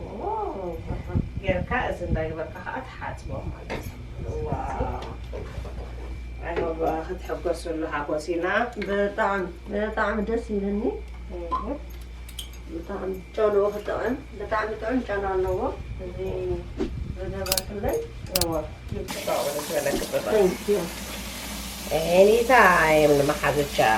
ጌርካ እዚ እንዳግበርካ ከዓ ትሓፅቦም ማለት እዩ ክትሕጎስሉ ሓጎሲና ብጣዕሚ ብጣዕሚ ደስ ይብለኒ ብጣዕሚ ጨንኡ ክጥዕም ብጣዕሚ ጥዑም ጨና ኣለዎ እዚ ዝገበርክለይ Anytime, Mahagucha.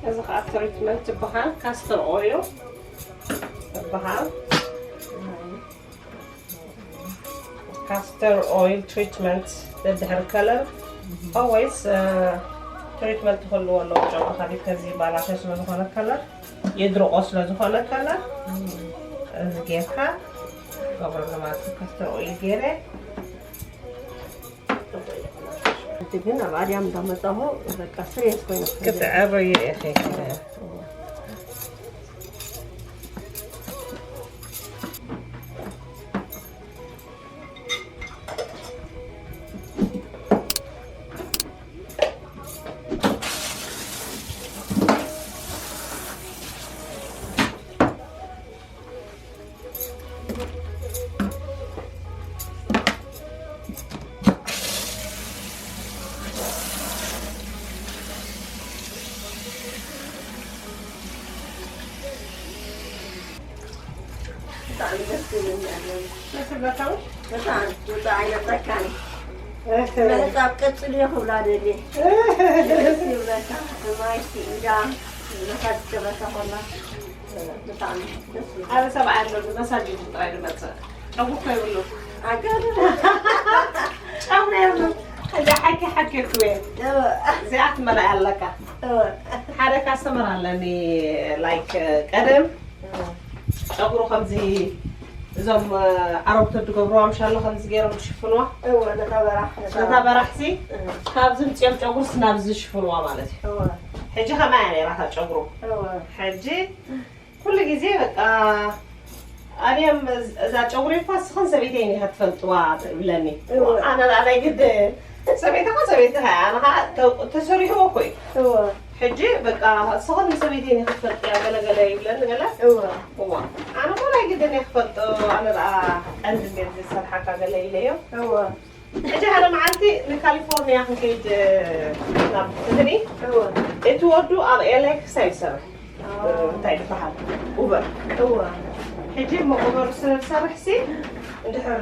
እዚ ከዓ ትሪትመንት ትበሃል ካስተር ኦይል ትበሃል ካስተር ኦይል ትሪትመንት ደድሕሪ ከለር ኦልዌይስ ትሪትመንት ክህልዎ ኣለዎ ጨጉርካ ቢከዚ ባላሸ ስለዝኾነ ከለር የድርቆ ስለዝኾነ ከለር እዚ ጌርካ ገብረሉ ማለት ካስተር ኦይል ገይረ እቲ ግን ኣብ ኣድያም እንዳመጣሁ በቃ ስሬስ ኮይነ ክትዕርዩ ኢኺ ብጣዕሚ ደስ ዝብል ነገር። ደስ ይብለካ ዶ? ብጣዕሚ ውፃእ ኣይነፀካን። ምሕፃብ ቀፅልዮ ክብላ ደልየ። ደስ ይብለካ። ማይቲ እንዳ ዝኸድ ገበታ ኮላ ብጣዕሚ ደስ ይብል። ሓደ ሰብኣይ ኣሎ፣ መሳጅድ ጥራይ ዝመፅእ። ጨጉሪ እኮ የብሉ። ኣገርም። ጨጉሪ የብሉ። እዛ ሓኪ ሓኪ እኮ እየ። እወ፣ እዚኣ ትመርኣያ ኣለካ። እወ፣ ሓደ ካስተመር ኣለኒ፣ ላይክ፣ ቀደም እወ። ጨጉሩ ከምዚ እዞም ዓረብቶ ዝገብርዋ ምሻሎ ከምዚ ገይሮም ዝሽፍንዋ። እወ፣ ነታ በራሕ፣ ነታ ነታ በራሕሲ እወ። ካብ ዝምፅኦም ጨጉርስ ናብዚ ዝሽፍንዋ ማለት እዩ። እወ። ሕጂ ከማያ ነይራ እታ ጨጉሩ። እወ። ሕጂ ኩሉ ግዜ በቃ ኣድያም እዛ ጨጉሪ እኳ ስኽን ሰበይተይ እኒኻ ትፈልጥዋ ትብለኒ። እወ። ኣነ ደኣ ናይ ግድ ሰበይትኻ ሰበይትኻ እያ። ኣነ ኸዓ ተ- ተሰሪሕዎ እኮ እዩ። እወ። ሕጂ በቃ ስኽን ሰበይተይ እኒኻ ትፈልጥያ ገለ ገለ ይብለኒ ገለ። እወ። እዋ ኣነ እኮ ናይ ግድ እየ ክፈልጦ ኣነ ደኣ ቀንዲ እንድየ ዝሰርሓካ ገለ ኢለዮ። እወ። ሕጂ ሓደ መዓልቲ ንካሊፎርኒያ ክንከይድ ናብ ትግኒ እወ። እቲ ወዱ ኣብ ኤልኤክስ ኣይሰርሕ እንታይ ዝበሃል ኡበር እወ። ሕጂ እሞ ኡበር ስለ ዝሰርሕ ሲ እንድሕር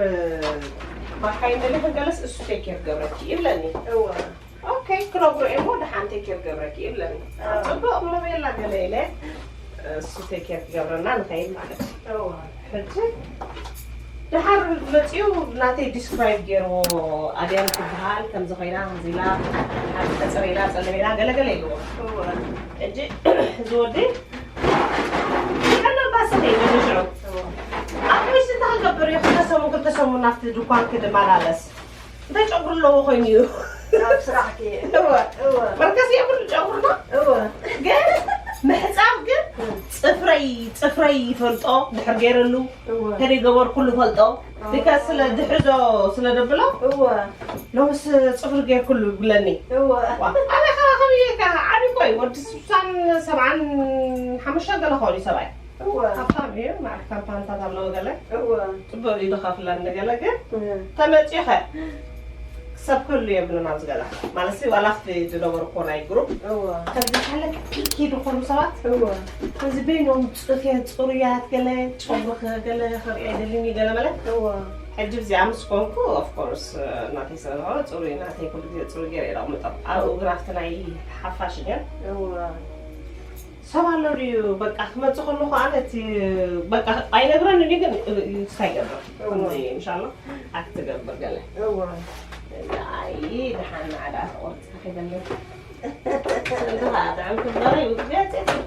ማካይን ደሊኹ ገለስ እሱ ቴኬር ክገብረኪ ይብለኒ እወ። ኦኬ ክነግሮ እየ እሞ ደሓን ቴኬር ክገብረኪ ይብለኒ ኣዎ። ፅቡቅ እሞ ቤላ ገለ ኢለ እሱ ቴኬር ክገብረና ንኸይድ ማለት እዩ እወ። ሕጂ ደሓር መፂኡ ናተይ ዲስክራይብ ገይርዎ ኣድያም ትበሃል ከምዚ ኮይና ከምዚ ኢላ ሓንቲ ቀፅር ኢላ ፀለመ ኢላ ገለገለ ኢልዎ እወ። ሕጂ እዚ ወዲ ቀለባ ስለ ኢለ ንሽዑ እወ። ኣብ ውሽጢ እንታይ ክገብር እዩ ክልተ ሰሙን ክልተ ሰሙን ናብቲ ድኳን ክድመላለስ እንታይ ጨጉሪ ኣለዎ ኮይኑ እዩ ኣብ ስራሕ ክየ እወ እወ መርከስ የብሉ ጨጉርና እወ ግን ምሕፃብ ግን ፅፍረይ ፅፍረይ ይፈልጦ ድሕር ገይረሉ እወ ከደይ ገበርኩሉ ፈልጦ ቢካ ስለ ድሕዞ ስለ ደብሎ እወ ሎምስ ፅፍሪ ገይርኩሉ ይብለኒ እወ ኣበይ ከዓ ከብየካ ዓብይ ቆይ ወዲ ስሳን ሰብዓን ሓሙሽተ ገለ ከሉ ሰብኣይ እወ ሃብታም እዩ ማዕርካን ፓንታት ኣለዎ ገለ እወ ፅቡቅ እዩ ዝኸፍለኒ ገለ ግን እወ ተመፂኸ ሰብ ክህሉ የብሉን ኣብዚ ገዛ ማለት ዋላ ኣብቲ ዝነበርኮ ናይ ግሩፕ እወ ከምዚ ሓለክ ፒኪ ዝኾኑ ሰባት እወ ከምዚ በይኖም ፅፍየ ፅሩያት ገለ ጨጉርኸ ገለ ክርኢ ኣይደልን እዩ ገለ መለ እወ ሕጂ እዚኣ ምስ ኮንኩ ኦፍኮርስ ናተይ ስለ ዝኾነ ፅሩይ ናተይ ኩሉ ግዜ ፅሩይ ገይረ እየ ኣቕምጦ ኣብኡ ግን ኣብቲ ናይ ሓፋሽ ግን እወ ሰብ ኣሎ ድዩ በቃ ክመፅእ ከለኹ ኣነ እቲ በቃ ኣይነግረን እዩ ግን ክስታይ ገብር ከምዚ ምሻሎ ኣክትገብር ገለ እወ ኣይ ደሓን ናዕዳ ተቆርፂ ከይደለ እዚ ከዓ ጥዕም ክበረ እዩ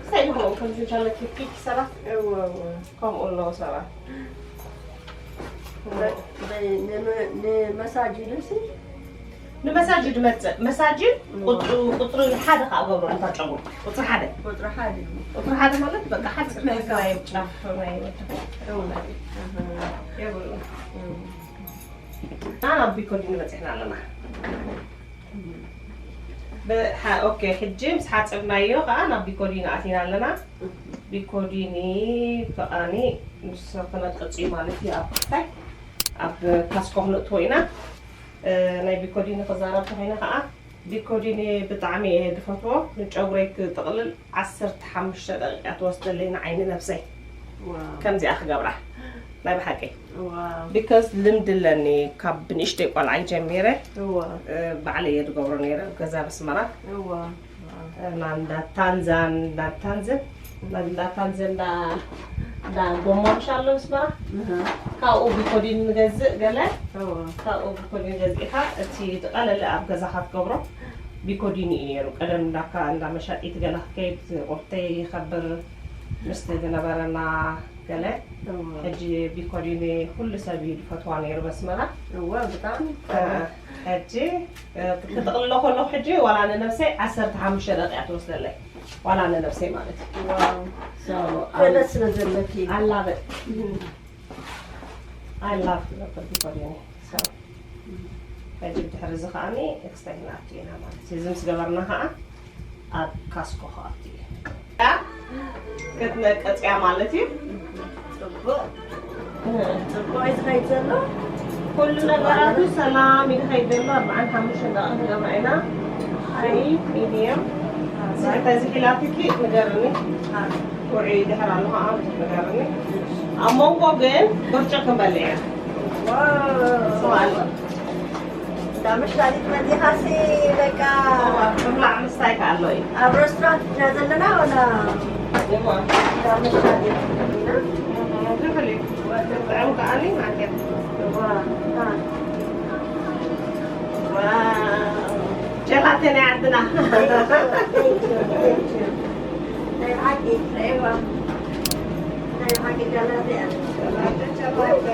ክሳይ ድኾን ከምዚ ምሻሎ ኪኪ ሰባት እወ እወ ከምኡ ኣለዉ ሰባት ንመሳጅድ ሲ ንመሳጅድ መፅእ መሳጅድ ቁፅሪ ሓደ ከዓ ገብሮ እንታ ጨጉሩ ቁፅሪ ሓደ ቁፅሪ ሓደ ቁፅሪ ሓደ ማለት በቃ ሓደ ናይ ጫፍ ናይ ወዲ የብሉ እና ናብ ቢኮዲን በፂሕና ኣለና ኦኬ ሕጂ ምስ ሓፀብናዮ ከዓ ናብ ቢኮዲን ኣቲና ኣለና ቢኮዲኒ ከዓኒ ምስ ክነቅፅ እዩ ማለት እዩ ኣብ ክስታይ ኣብ ካስኮ ክነእትዎ ኢና ናይ ቢኮዲኒ ክዛረብ ተኮይነ ከዓ ቢኮዲኒ ብጣዕሚ እየ ዝፈትዎ ንጨጉረይ ክጥቕልል ዓሰርተ ሓሙሽተ ደቂቃ ትወስደለይ ንዓይኒ ነብሰይ ከምዚኣ ክገብራ ናይ ብሓቂ because ልምዲ ኣለኒ ካብ ብንእሽተይ ቆልዓ ጀሚረ ባዕለ እየ ዝገብሮ ነይረ ገዛ በስመራ ናንዳ ታንዛን ናታንዝን ናንዳ ታንዝን እንዳ ጎማ ምሻ ኣሎ ምስበራ ካብኡ ቢኮዲን ንገዝእ ገለ ካብኡ ቢኮዲን ገዚእካ እቲ ዝቀለለ ኣብ ገዛካ ትገብሮ ቢኮዲን እዩ ነይሩ ቀደም እንዳካ እንዳ መሻጢት ገለ ክትከይድ ቁርተይ ይከብር ምስቲ ዝነበረና ገለ ሕጂ ቢኮዲን ኩሉ ሰብ እዩ ዝፈትዋ ነይሩ በስመራ ሕጂ ክጥቕልሎ ከለኹ ሕጂ ዋላ ንነብሰይ ዓሰርተ ሓሙሽተ ደቂቃ ትወስደለይ ዋላ ንነብሰይ ማለት እዩ ገለ ስለ ዘለኪ ኣላበ ኣላብ ነበር ቢኮዲኒ ሕጂ ብድሕሪ እዚ ከዓኒ ኤክስታይል ንኣቱ ኢና ማለት እዩ እዚ ምስ ገበርና ከዓ ኣብ ካስኮ ክኣቱ እዩ ክትነቀፅያ ማለት እዩ ፅቡቅ ፅቡቅ እዩ ዝኸይድ ዘሎ ኩሉ ነገራቱ ሰላም እዩ ዝኸይድ ዘሎ ኣርባዓን ሓሙሽተ ደቂ ክገብራ ኢና ሓይ ሚድየም እንታይ ዝሒላትኪ ንገርኒ። ውዒ ድሕር ኣሎ ከዓ ብዙሕ ንገርኒ። ኣብ መንጎ ግን ብርጭቕ ክንበልዕ ኢና። ዋው። ስማ ኣሎ። እንዳ መሻሊት መፂኻሲ በቃ። እዋ፣ ምብላዕ ምስታይ ከዓ ኣሎ እዩ። ኣብ ሬስቶራንት ኢና ዘለና ወላ? እዋ። እንዳ መሻሊት ኢና። ዝኽእል እዩ። ጥዑም ከዓኒ ማለት እዩ። እዋ፣ እዋ። ዋው። ጀላቴ ናይ ዓድና። ናይ ብሓቂ፣ ርእይዋ። ናይ ብሓቂ ጀላቴ እያ። ጀላቴ፣ ጀላቴ።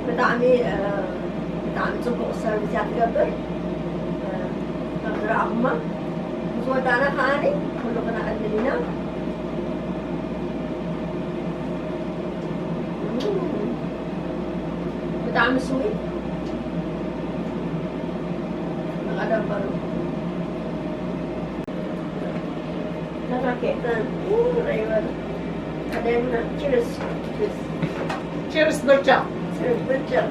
ብጣዕሚ፣ እ፣ ብጣዕሚ ጽቡቕ ሰርቪስ እያ ትገብር። እ፣ ከም ዝረኣኹማ፣ ምስ ወዳእና ከዓኒ ኩሉ ክነዕልል ኢና። እም፣ ብጣዕሚ ስዊት። ንቐደም በሉ። ኦኬ። እ፣ ርእይዋ። ኣደና፣ ቺርስ። ቺርስ። ቺርስ ብርጭቕ። ቺርስ ብርጭቕ።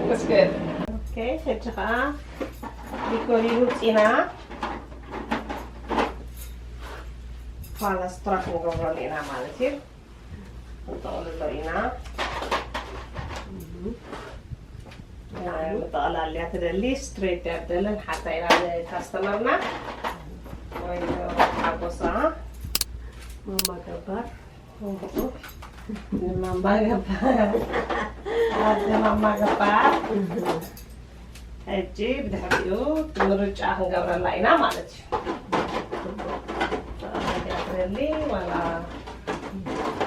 መስገን። ኦኬ፣ ሕጂ ኸዓ ዲኮር ይውፅና። ፋላ ስትራክ ንገብረሉ ኢና ማለት እዩ። ንጠቕልሎ ኢና። ምጥቕላል እያ ትደሊ፣ ስትሬት እያ ትደልን ሓታ ኢና ንካስተመርና። ወይ ሓጎሳ። ማማ ገባር። ማማ ገባር። ኣደ ማማ ገባር። ሕጂ ብድሕሪኡ ምርጫ ክንገብረላ ኢና ማለት እዩ። እያ ትደሊ ዋላ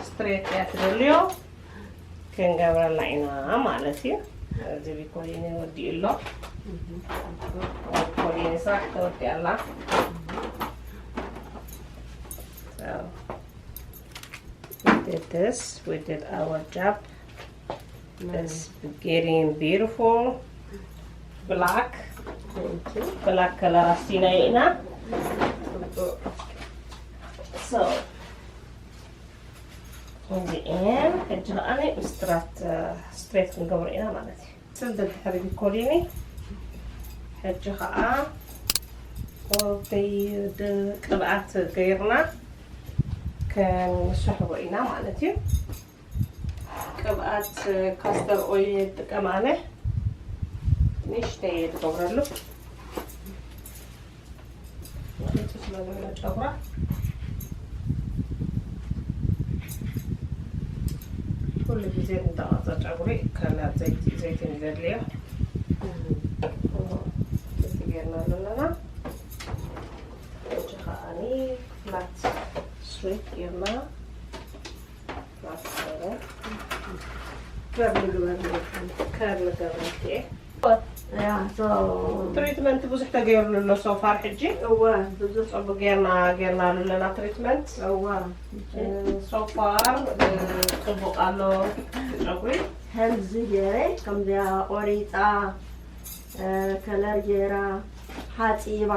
ስትሬት እያ ትደልዮ? ክንገብረላ ኢና ማለት እዩ። እዚ ቢኮሊኒ ወዲኡ ኣሎ። ቢኮሊኒ ስራሕ ተወዲኣ ኣላ። So, we did this, we did our job. It's getting beautiful. Black. Thank you. Black color ኣስቲና ኢና። So, እዚኤን ሕጂ ከዓኒ ስትራት፣ ስትሬት ክንገብሮ ኢና ማለት እዩ። ስል ድሕሪ ቢኮሊኒ ሕጂ ከዓ ኦልተይ ቅብኣት ገይርና ክንስሕቦ ኢና ማለት እዩ። ቅብኣት ካስተር ኦይል ይጥቀም ኣነ። ንእሽተይ እየ ዝገብረሉ። ቂጡ ስለ ዘሎ ጨጉራ ኩሉ ግዜ ንተቐርፀ ጨጉሪ ከላ ዘይቲ፣ ዘይቲ እዩ ዘድልዮ። እቲ ጌርና ኣለና። ሕጂ ከዓኒ ፍላት ስትሬት ጌርና ፍላት ገይረ ከርሊ ግበር። ከርሊ ገበርኩ እየ። ያ፣ ሶ ትሪትመንት ብዙሕ ተገይሩሉ ኣሎ ሶፋር ሕጂ። እወ፣ ብዙሕ። ጽቡቅ ጌርና፣ ጌርናሉ ኣለና ትሪትመንት። እወ። እ፣ ሶፋር፣ እ፣ ጽቡቅ ኣሎ ጨጉሪ። ሄልዚ ገይረ፣ ከምዚኣ ቆሪጻ፣ እ፣ ከለር ገይራ፣ ሓጺባ፣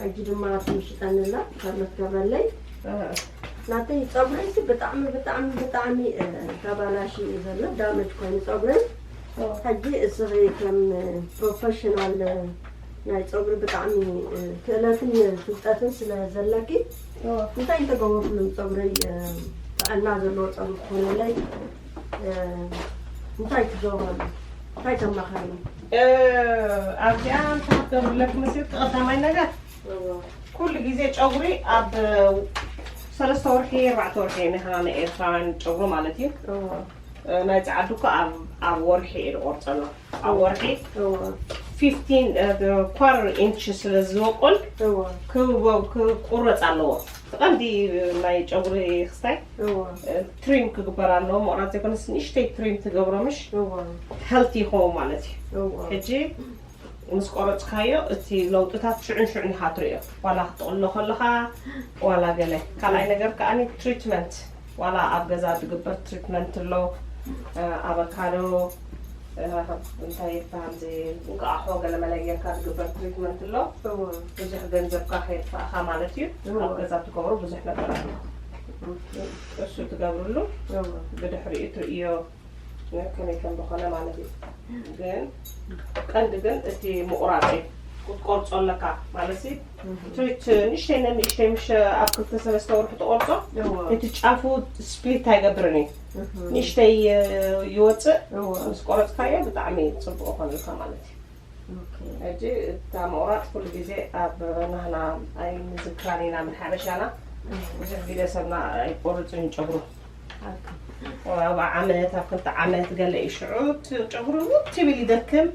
ሕጂ ድማ ትምሽጠኒ ኣላ፣ ከርሊ ትገብረለይ። እ። ናተይ ጸጉረይሲ ብጣዕሚ፣ ብጣዕሚ፣ ብጣዕሚ፣ እ፣ ተባላሽዩ እዩ ዘሎ፣ ዳመጅ ኮይኑ ጸጉረይ። ኦ። ሕጂ እስኺ ከም ፕሮፌሽናል ናይ ጸጉሪ ብጣዕሚ፣ እ፣ ክእለትን ፍልጠትን ስለ ዘለኪ፣ ኦ። እንታይ እንተገበርኩ ንጸጉረይ፣ እ፣ ጥዕና ዘለዎ ጸጉሪ ክኾነለይ፣ እ፣ እንታይ ክገብረሉ? እንታይ ተማኸሪ? እ፣ ኣብዚኣ እንታይ ክትገብርለኪ መሲልኪ? ቀዳማይ ነገር፣ እዎ። ኩሉ ግዜ ጨጉሪ ኣብ ሰለስተ ወርሒ፣ ኣርባዕተ ወርሒ፣ ንሕና ንኤርትራውያን ጨጉሪ ማለት እዩ። እዎ። እ፣ ናይ ጸዓዱ እኮ ኣብ፣ ኣብ ወርሒ እየ ዝቆርጸሉ። ኣብ ወርሒ እዎ። ፊፍቲን፣ እ፣ ኳርተር ኢንች ስለ ዝበቁል እዎ። ክወ-፣ ክቁረጽ ኣለዎ። እቲ ቀንዲ ናይ ጨጉሪ ክስታይ፣ እዎ። እ፣ ትሪም ክግበር ኣለዎ። ምቑራጽ ዘይኮነስ ንእሽተይ ትሪም ትገብሮ ምሽ እዎ። ሄልቲ ይኸውን ማለት እዩ። እዎ። ሕጂ ምስ ቆረጽካዮ እቲ ለውጥታት ሽዑን ሽዑን ኢኻ ትርእዮ። ዋላ ክትጥቕሎ ከለኻ፣ ዋላ ገለ። ካልኣይ ነገር ከኣ ትሪትመንት፣ ዋላ ኣብ ገዛ ዝግበር ትሪትመንት ኣሎ። እ፣ ኣቨካዶ፣ እ፣ እንታይ ይበሃል፣ እዚ እንቃቑሖ ገለ መለ ጌርካ ዝግበር ትሪትመንት ኣሎ። እዎ። ብዙሕ ገንዘብካ ከየጥፋእኻ ማለት እዩ። እዎ። ኣብ ገዛ ትገብሮ ብዙሕ ነገር ኣሎ። ኦኬ። እሱ ትገብርሉ፣ እዎ። ብድሕሪኡ ትርእዮ። ከመይ ከም ዝኾነ ማለት እዩ። ግን ቀንዲ ግን እቲ ምቑራጽ እዩ። ትቆርጾ ኣለካ ማለት ሲ ትሪት ንእሽተይ ንእሽተይ ምሽ ኣብ ክልተ ሰለስተ ወርሒ ትቆርጾ። እቲ ጫፉ ስፕሊት ኣይገብርን እዩ። ንእሽተይ ይወፅእ። ምስ ቆረፅካዮ ብጣዕሚ ፅቡቅ ይኾነልካ ማለት እዩ። ሕጂ እታ ምቑራፅ ኩሉ ግዜ ኣብ ናህና ኣይንዝክራን ኢና፣ ምን ሓበሻና ብዙሕ ግዜ ሰብና ኣይቆርፅን ጨጉሩ። ኣብ ዓመት ኣብ ክልተ ዓመት ገለ እዩ ሽዑ ጨጉሩ ውት ይብል ይደክም።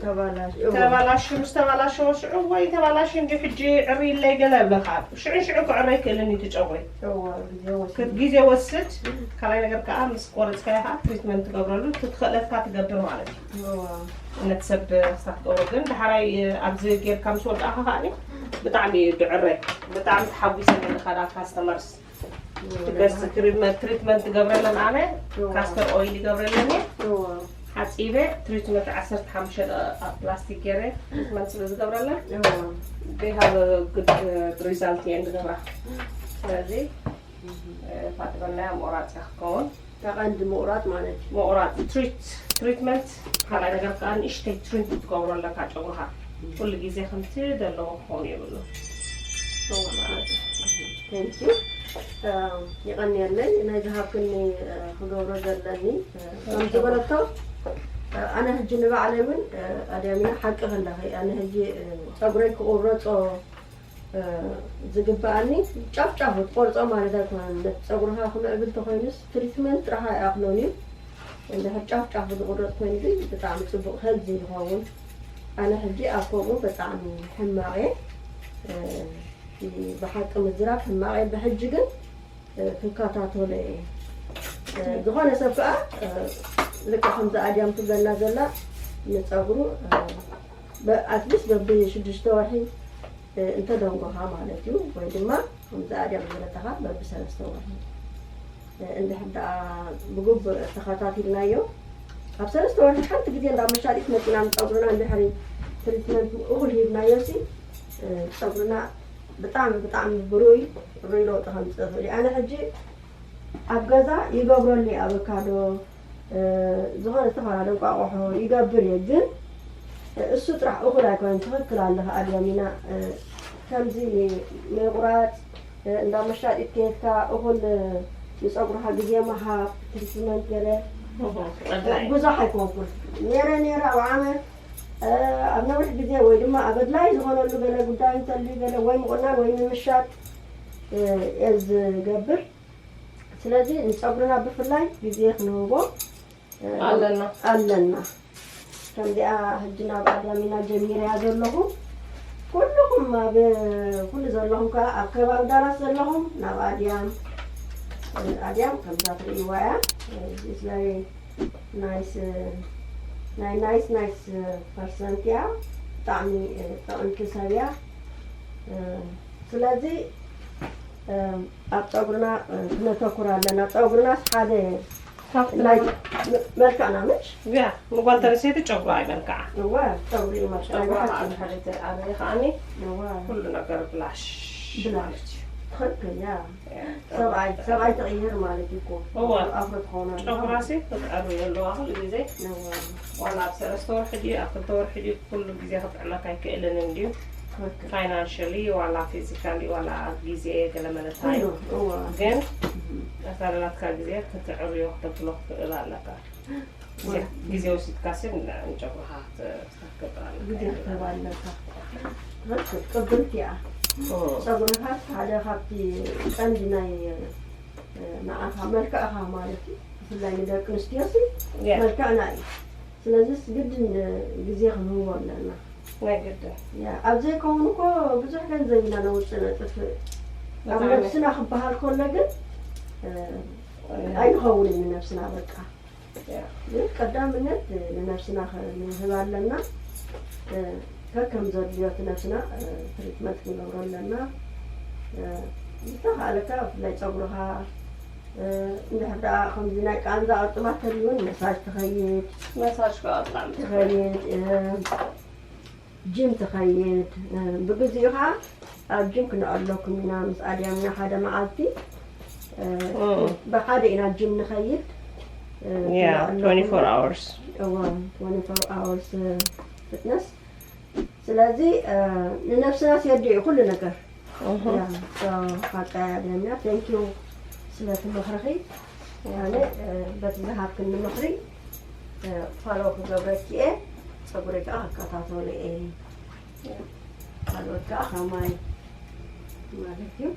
ተባላሽ ምስ ተባላሸወ ሽዑ ወይ ተባላሽ እንዲ ሕጂ ዕሪ ኢለይ ገለ ብለካ ሽዑ ሽዑ ክዕረ ይክእልን እዩ ጨጉሪ። ግዜ ወስድ። ካልኣይ ነገር ከዓ ምስ ቆረፅካዮ ከዓ ትሪትመንት ትገብረሉ ትትኽእለትካ ትገብር ማለት እዩ። እነት ሰብ ክሳብ ትገብሮ ግን ዳሕራይ ኣብዚ ጌርካ ምስ ወዳእካ ከዓ ብጣዕሚ እዩ ድዕረ። ብጣዕሚ ተሓጒሰ ገለካ ዳ ካስተመርስ ትገዝ ትሪትመንት ትገብረለን ኣነ ካስተር ኦይል ይገብረለን እየ። ሓፂበ ትሪትመንት ዓሰርተ ሓሙሽተ ደቂቃ ኣብ ፕላስቲክ ገይረ ትሪትመንት ስለ ዝገብረለን they have a good result እየን ዝገብራ። ስለዚ ፋጥበናያ ምቑራፅ እያ ክትከውን። ተቐንዲ ምቑራፅ ማለት እዩ። ምቑራፅ ትሪት ትሪትመንት ካልኣይ ነገር ከዓ ንእሽተይ ትሪት ክትገብሮ ኣለካ ጨጉርካ ኩሉ ግዜ ከምቲ ዘለዎ ክኸውን የብሉ። Thank you። የቐንየለይ ናይ ዝሃብክኒ ክገብሮ ዘለኒ ከም ዝበለቶ ኣነ ሕጂ ንባዕለይ እውን ኣድያሚና ሓቂ ከለኺ ኣነ ሕጂ ፀጉረይ ክቑረፆ ዝግበኣኒ ጫፍ ጫፉ ትቆርፆ ማለት ኣይኮነን። ፀጉርካ ክምዕብል ተኮይኑስ ትሪትመንት ጥራሕ ኣይኣኽሎን እዩ። እንድሕር ጫፍ ጫፉ ዝቁረፅ ኮይኑ ግን ብጣዕሚ ፅቡቅ ሄልዚ ይኸውን። ኣነ ሕጂ ኣብ ከምኡ ብጣዕሚ ሕማቕ እየ። ብሓቂ ምዝራብ ሕማቕ እየ። ብሕጂ ግን ክከታተሎ እየ። ዝኾነ ሰብ ከዓ ልክዕ ከምዚ ኣድያም ትብለና ዘላ ንፀጉሩ ኣትሊስት በቢ ሽዱሽተ ወርሒ እንተደንጎኻ ማለት እዩ። ወይ ድማ ከምዚ ኣድያም ዝበለተኻ በቢ ሰለስተ ወርሒ እንድሕር ደኣ ብግቡእ ተኸታቲልናዮ ኣብ ሰለስተ ወርሒ ሓንቲ ግዜ እንዳ መሻጢት መፂና ንፀጉርና እንድሕሪ ትሪትመንት እኹል ሂብናዮ ሲ ፀጉርና ብጣዕሚ ብጣዕሚ ብሩይ ሩይ ለውጢ ከምፅእ ይኽእል እዩ። ኣነ ሕጂ ኣብ ገዛ ይገብረሉ እዩ ኣበካዶ ዝኾነ ዝተፈላለዩ እንቋቑሖ ይገብር እየ ግን እሱ ጥራሕ እኹል ኣይኮነን። ትኽክል ኣለኻ ኣድያሚና ከምዚ ምቑራፅ እንዳ መሻጢት ከየድካ እኹል ንፀጉርካ ግዜ ምሃብ ትሪትመንት ገለ ብዙሕ ኣይኮንኩን ነይረ ነይረ ኣብ ዓመት ኣብ ነዊሕ ግዜ ወይ ድማ ኣብ ኣድላይ ዝኾነሉ ገለ ጉዳይ እንተልዩ ገለ ወይ ምቑናን ወይ ምምሻጥ እየ ዝገብር። ስለዚ ንፀጉርና ብፍላይ ግዜ ክንህቦ ኣለና ኣለና። ከምዚኣ ሕጂ ናብ ኣዳሚና ጀሚረያ ዘለኹ ኩልኹም ኣብ ኩሉ ዘለኹም ከዓ ኣብ ከባቢ ዳላስ ዘለኹም ናብ ኣድያም ኣድያም ከምዛ ትርእይዋ እያ። ናይ ናይስ ናይስ ፐርሰንት እያ። ብጣዕሚ ጥዕምቲ ሰብ እያ። ስለዚ ኣብ ፀጉርና ክነተኩር ኣለና። ፀጉርናስ ሓደ መልክዕና ምሽ ያ ንጓል ተነስተይቲ ጨጉራ ኣይመልክዓ እወ ፀጉሪ እዩ መልክዕ ጨጉራ ብሓቂ። ኣበይ ከዓኒ እወ ኩሉ ነገር ብላሽ ብላሽ ማለት እዩ። ትኽክል እያ። ሰብኣይ ሰብኣይ ትቕይር ማለት እዩ እኮ እወ ኣፍሮ ትኾና ጨጉራሲ ክትዕሪ ኣለዋ ኩሉ ግዜ እወ ዋላ ኣብ ሰለስተ ወርሒ ድዩ ኣብ ክልተ ወርሒ ድዩ ኩሉ ግዜ ክጥዕመካ ኣይክእልን እንድዩ ትኽክል። ፋይናንሽሊ ዋላ ፊዚካሊ ዋላ ኣብ ግዜ ገለ መለታ እዩ እወ ግን ኣካላትካ ግዜ ክትዕርዮ ክተብሎ ክትኽእል ኣለካ። ግዜ ወሲድካ ሲ ንጨጉርኻ ክትገብር ኣለካ። ግዜ ክትህብ ኣለካ። ትኽክል ቅብልቲ እያ። ጸጉርኻ ሓደ ካብቲ ቀንዲ ናይ ንዓኻ መልክዕኻ ማለት እዩ። ብፍላይ ንደቂ ኣንስትዮ ሲ መልክዕና እዩ። ስለዚስ ግድን ግዜ ክንህቦ ኣለና። ናይ ግድን። ያ ኣብ ዘይከውን እኮ ብዙሕ ገንዘብ ኢና ነውፅእ ነጥፍእ። ኣብ ነብስና ክበሃል ከሎ ግን ኣይንኸውንን ንነብስና በቃ። ግን ቀዳምነት ንነብስና ክንህብ ኣለና። ከከም ዘድልዮ እቲ ነብስና ትሪትመንት ክንገብሮ ኣለና። ዝተኻእለካ ብፍላይ ፀጉርኻ እንድሕር ደኣ ከምዚ ናይ ቃንዛ ቅርጥማት ተልዩን መሳጅ ትኸይድ መሳጅ ከዓ ብጣዕሚ ትኸይድ ጂም ትኸይድ ብግዚኡ ከዓ ኣብ ጂም ክነቐለኩም ኢና ምስ ኣድያምና ሓደ መዓልቲ ብሓደ ኢና ጂም ንኸይድ Yeah, twenty-four hours. Twenty-four hours fitness ስለዚ ንነብስና ሲወዲ እዩ ኩሉ ነገር። ሓቀ ኣድያምና thank you ስለቲ ምኽርኺ። ኣነ በቲ ዝሃብክኒ ምኽሪ ፋሎ ክገብረኪ እየ። ፀጉሪ ከዓ ክከታተሎ እየ። ካልኦት ከዓ ከማይ ማለት እዩ።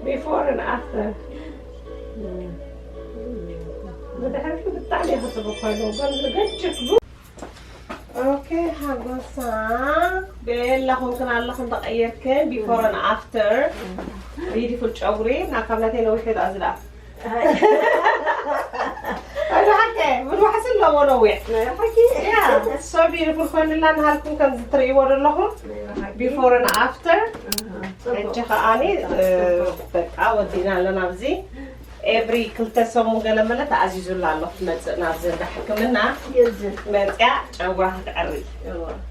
Before and after. ብድሕሪት ብጣዕሚ እየ ክፅብቅ ኮይኑ ግን ዝገጭፍ ኦኬ ሓጎሳ ቤላ ኮንክን ኣለኽን ተቐየርክን before and after beautiful ጨጉሪ ናብ ካብ ናተይ ነዊሕ ይድኣ ዝድኣ ኣይሓቂ ምድዋሕስ ኣለዎ ነዊሕ so beautiful ኮይንላ ንሃልኩም ከምዚ ትርእይዎ ዘለኹም before and after ሕጂ ከዓኒ በቃ ወዲና ኣለና ኣብዚ every ክልተ ሰሙን ገለ መለ ተኣዚዙላ ኣሎ ክትመፅእ ናብዚ እንዳ ሕክምና መፅያ ጨጉራ ክትዕሪ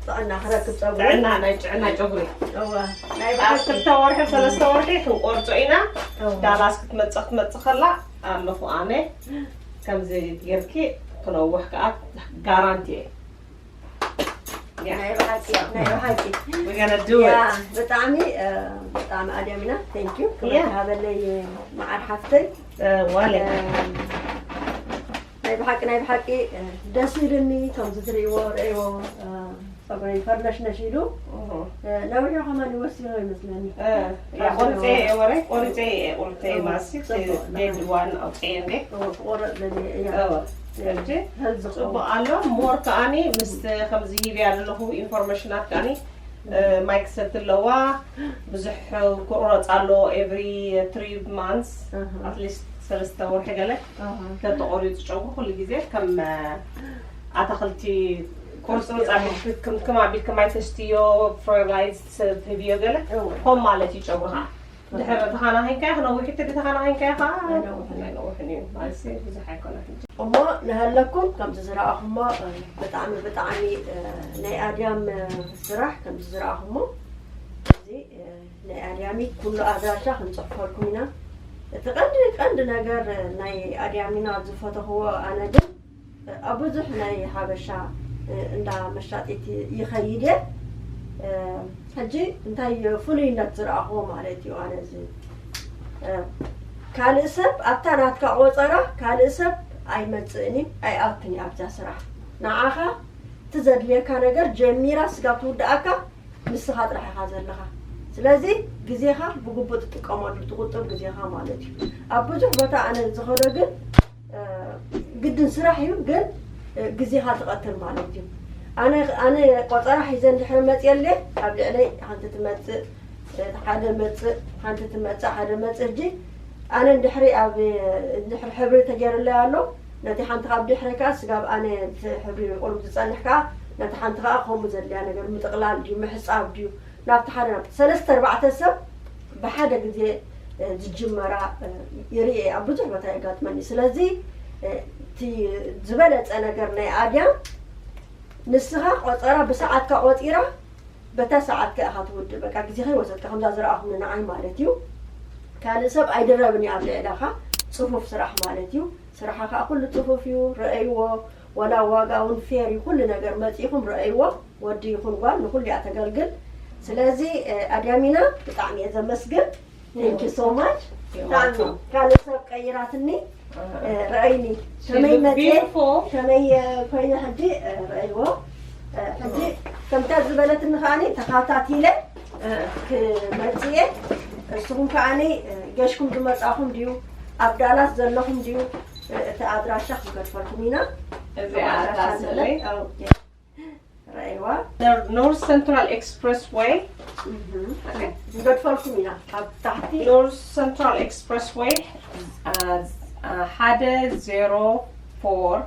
ጥዕና ክረክብ ጸጉሪ ጥዕና ናይ ጥዕና ጨጉሪ እዋ ናይ ኣብ ክልተ ወርሒ ሰለስተ ወርሒ ክንቆርጾ ኢና ዳላስ ክትመፅእ ክትመፅእ ከላ ኣለኹ ኣነ ከምዚ ጌርኪ ክነውሕ ከዓ ጋራንቲ እየ ናይ ብሓቂ ናይ ብሓቂ We're gonna do ያ it. ብጣዕሚ ብጣዕሚ ኣድያም ኢና thank you ክብረት Yeah. ሃበለይ መዓር ሓፍተይ Uh, ዋለ. ናይ ብሓቂ ናይ ብሓቂ ደስ ኢልኒ ከምዚ ትርእይዎ ርእይዎ ፀጉረይ ፈርነሽነሽ ኢሉ ነዊሑ ከማን ይወስኖ ይመስለኒ ያ ቆርፀ ወረ ቆርፀ ቆርፀ ማሲ ዴድ ዋን ኣውፅየ እንዴ ክቆረፅ ደልየ እያ ሕጂ ፅቡቅ ኣሎ more ከዓኒ ምስ ከምዚ ሂብያ ዘለኹ ኢንፎርሜሽናት ከዓኒ ማይክ ሰት ኣለዋ ብዙሕ ክቁረፅ ኣሎ every three months at least ሰለስተ ወርሒ ገለ ተተቆሪፁ ጨጉሪ ኩሉ ግዜ ከም ኣታክልቲ ቁርፅርፅ ኣቢልክም ከም ኣቢልክም ኣይተስትዮ ፈርላይዝ ትህብዮ ገለ ከም ማለት እዩ ጨጉርካ ድሕሪ ተኻናኺንካ ክነዊሕ እቲ ተኻናኺንካ ከዓ ኣይነውሕን እዩ ማለት ብዙሕ ኣይኮነን እሞ ንሃለኩም ከምዚ ዝረኣኹሞ ብጣዕሚ ብጣዕሚ ናይ ኣድያም ስራሕ ከምዚ ዝረኣኹሞ እዚ ናይ ኣድያሚ ኩሉ ኣድራሻ ክንፅሕፈልኩም ኢና እቲ ቀንዲ ቀንዲ ነገር ናይ ኣድያሚና ዝፈተኽዎ ኣነ ግን ኣብ ብዙሕ ናይ ሓበሻ እንዳ መሻጢት ይኸይድ እየ ሕጂ እንታይ ፍሉይነት ዝረኣኽዎ ማለት እዩ ኣነ እዚ ካልእ ሰብ ኣብታ ናትካ ቆፀራ ካልእ ሰብ ኣይመፅእን እዩ ኣይኣትን እዩ ኣብዛ ስራሕ ንዓኻ እቲ ዘድልየካ ነገር ጀሚራ ስጋብ ትውድኣካ ንስኻ ጥራሕ ኢኻ ዘለኻ ስለዚ ግዜኻ ብግቡእ ትጥቀመሉ ትቁጥብ ግዜኻ ማለት እዩ ኣብ ብዙሕ ቦታ ኣነ ዝኸዶ ግን ግድን ስራሕ እዩ ግን ግዜኻ ትቐትል ማለት እዩ ኣነ ኣነ ቆፀራ ሒዘ እንድሕር መፅየለ ኣብ ልዕለይ ሓንቲ ትመፅእ ሓደ መፅእ ሓንቲ ትመፅእ ሓደ መፅእ ሕጂ ኣነ እንድሕሪ ኣብ እንድሕሪ ሕብሪ ተገይርለይ ኣሎ ነቲ ሓንቲ ካብ ድሕሪ ከዓ ስጋብ ኣነ ሕብሪ ቁሩብ ዝፀንሕ ከዓ ነቲ ሓንቲ ከዓ ከምኡ ዘድልያ ነገር ምጥቕላል ድዩ ምሕፃብ ድዩ ናብቲ ሓደ ናብቲ ሰለስተ ኣርባዕተ ሰብ ብሓደ ግዜ ዝጅመራ ይርኢ ኣብ ብዙሕ ቦታ የጋጥመኒ ስለዚ እቲ ዝበለፀ ነገር ናይ ኣድያም ንስኻ ቆፀራ ብሰዓትካ ቆፂራ በታ ሰዓትካ ኢኻ ትውድእ በቃ ግዜኻ ይወሰድካ ከምዛ ዝረኣኹኒ ንዓይ ማለት እዩ ካልእ ሰብ ኣይድረብን እዩ ኣብ ልዕለኻ ፅፉፍ ስራሕ ማለት እዩ ስራሓ ከዓ ኩሉ ፅፉፍ እዩ ረአይዎ ዋላ ዋጋ እውን ፌር እዩ ኩሉ ነገር መፂኹም ረአይዎ ወዲ ይኹን ጓል ንኹሉ እያ ተገልግል ስለዚ ኣድያሚና ብጣዕሚ እየ ዘመስግን thank you so much ብጣዕሚ ካልእ ሰብ ቀይራትኒ ረአይኒ ከመይ መፅየ ከመይ ኮይነ ሕጂ ረአይዎ ሕጂ ከምታ ዝበለትኒ ከዓኒ ተኻታቲለ ክመፅእ እየ። እስኹም ከዓኒ ገሽኩም ዝመፃኹም ድዩ ኣብ ዳላስ ዘለኹም ድዩ? እቲ ኣድራሻ ክንገድፈልኩም ኢና። እዚኣ ኣድራሻ ረእይዋ North Central Expressway ክንገድፈልኩም ኢና ኣብ ታሕቲ North Central Expressway ሓደ ዜሮ ፎር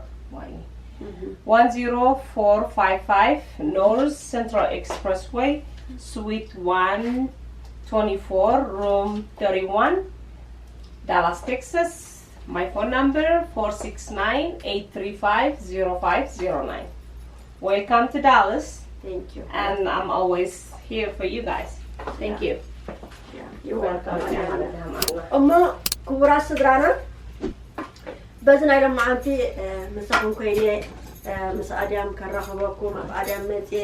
one zero four five five North Central Expressway, Suite one twenty-four, Room thirty-one, Dallas, Texas. My phone number four six nine eight three five zero five zero nine. Welcome to Dallas, Thank you. And I'm always here for you guys. Thank you. እሞ ክቡራት ስድራና በዚ ናይ ሎማዓንቲ ምሳኹም ኮይነ ምስ ኣድያም ከራኸበኩም ኣብ ኣድያም መፅየ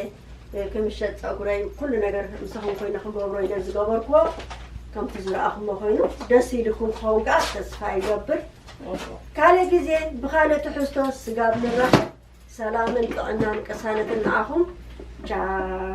ክምሸጥ ፀጉረይ ኩሉ ነገር ምሳኹም ኮይነ ክገብሮ ኢለ ዝገበርኩዎ ከምቲ ዝረኣኹሞ ኮይኑ ደስ ኢልኩም ክኸውን ከዓ ተስፋ ይገብር። ካልእ ግዜ ብኻልእ ትሕዝቶ ስጋብ ንራኸብ ሰላምን ጥዕናን ቅሳነትን ንዓኹም። ቻው።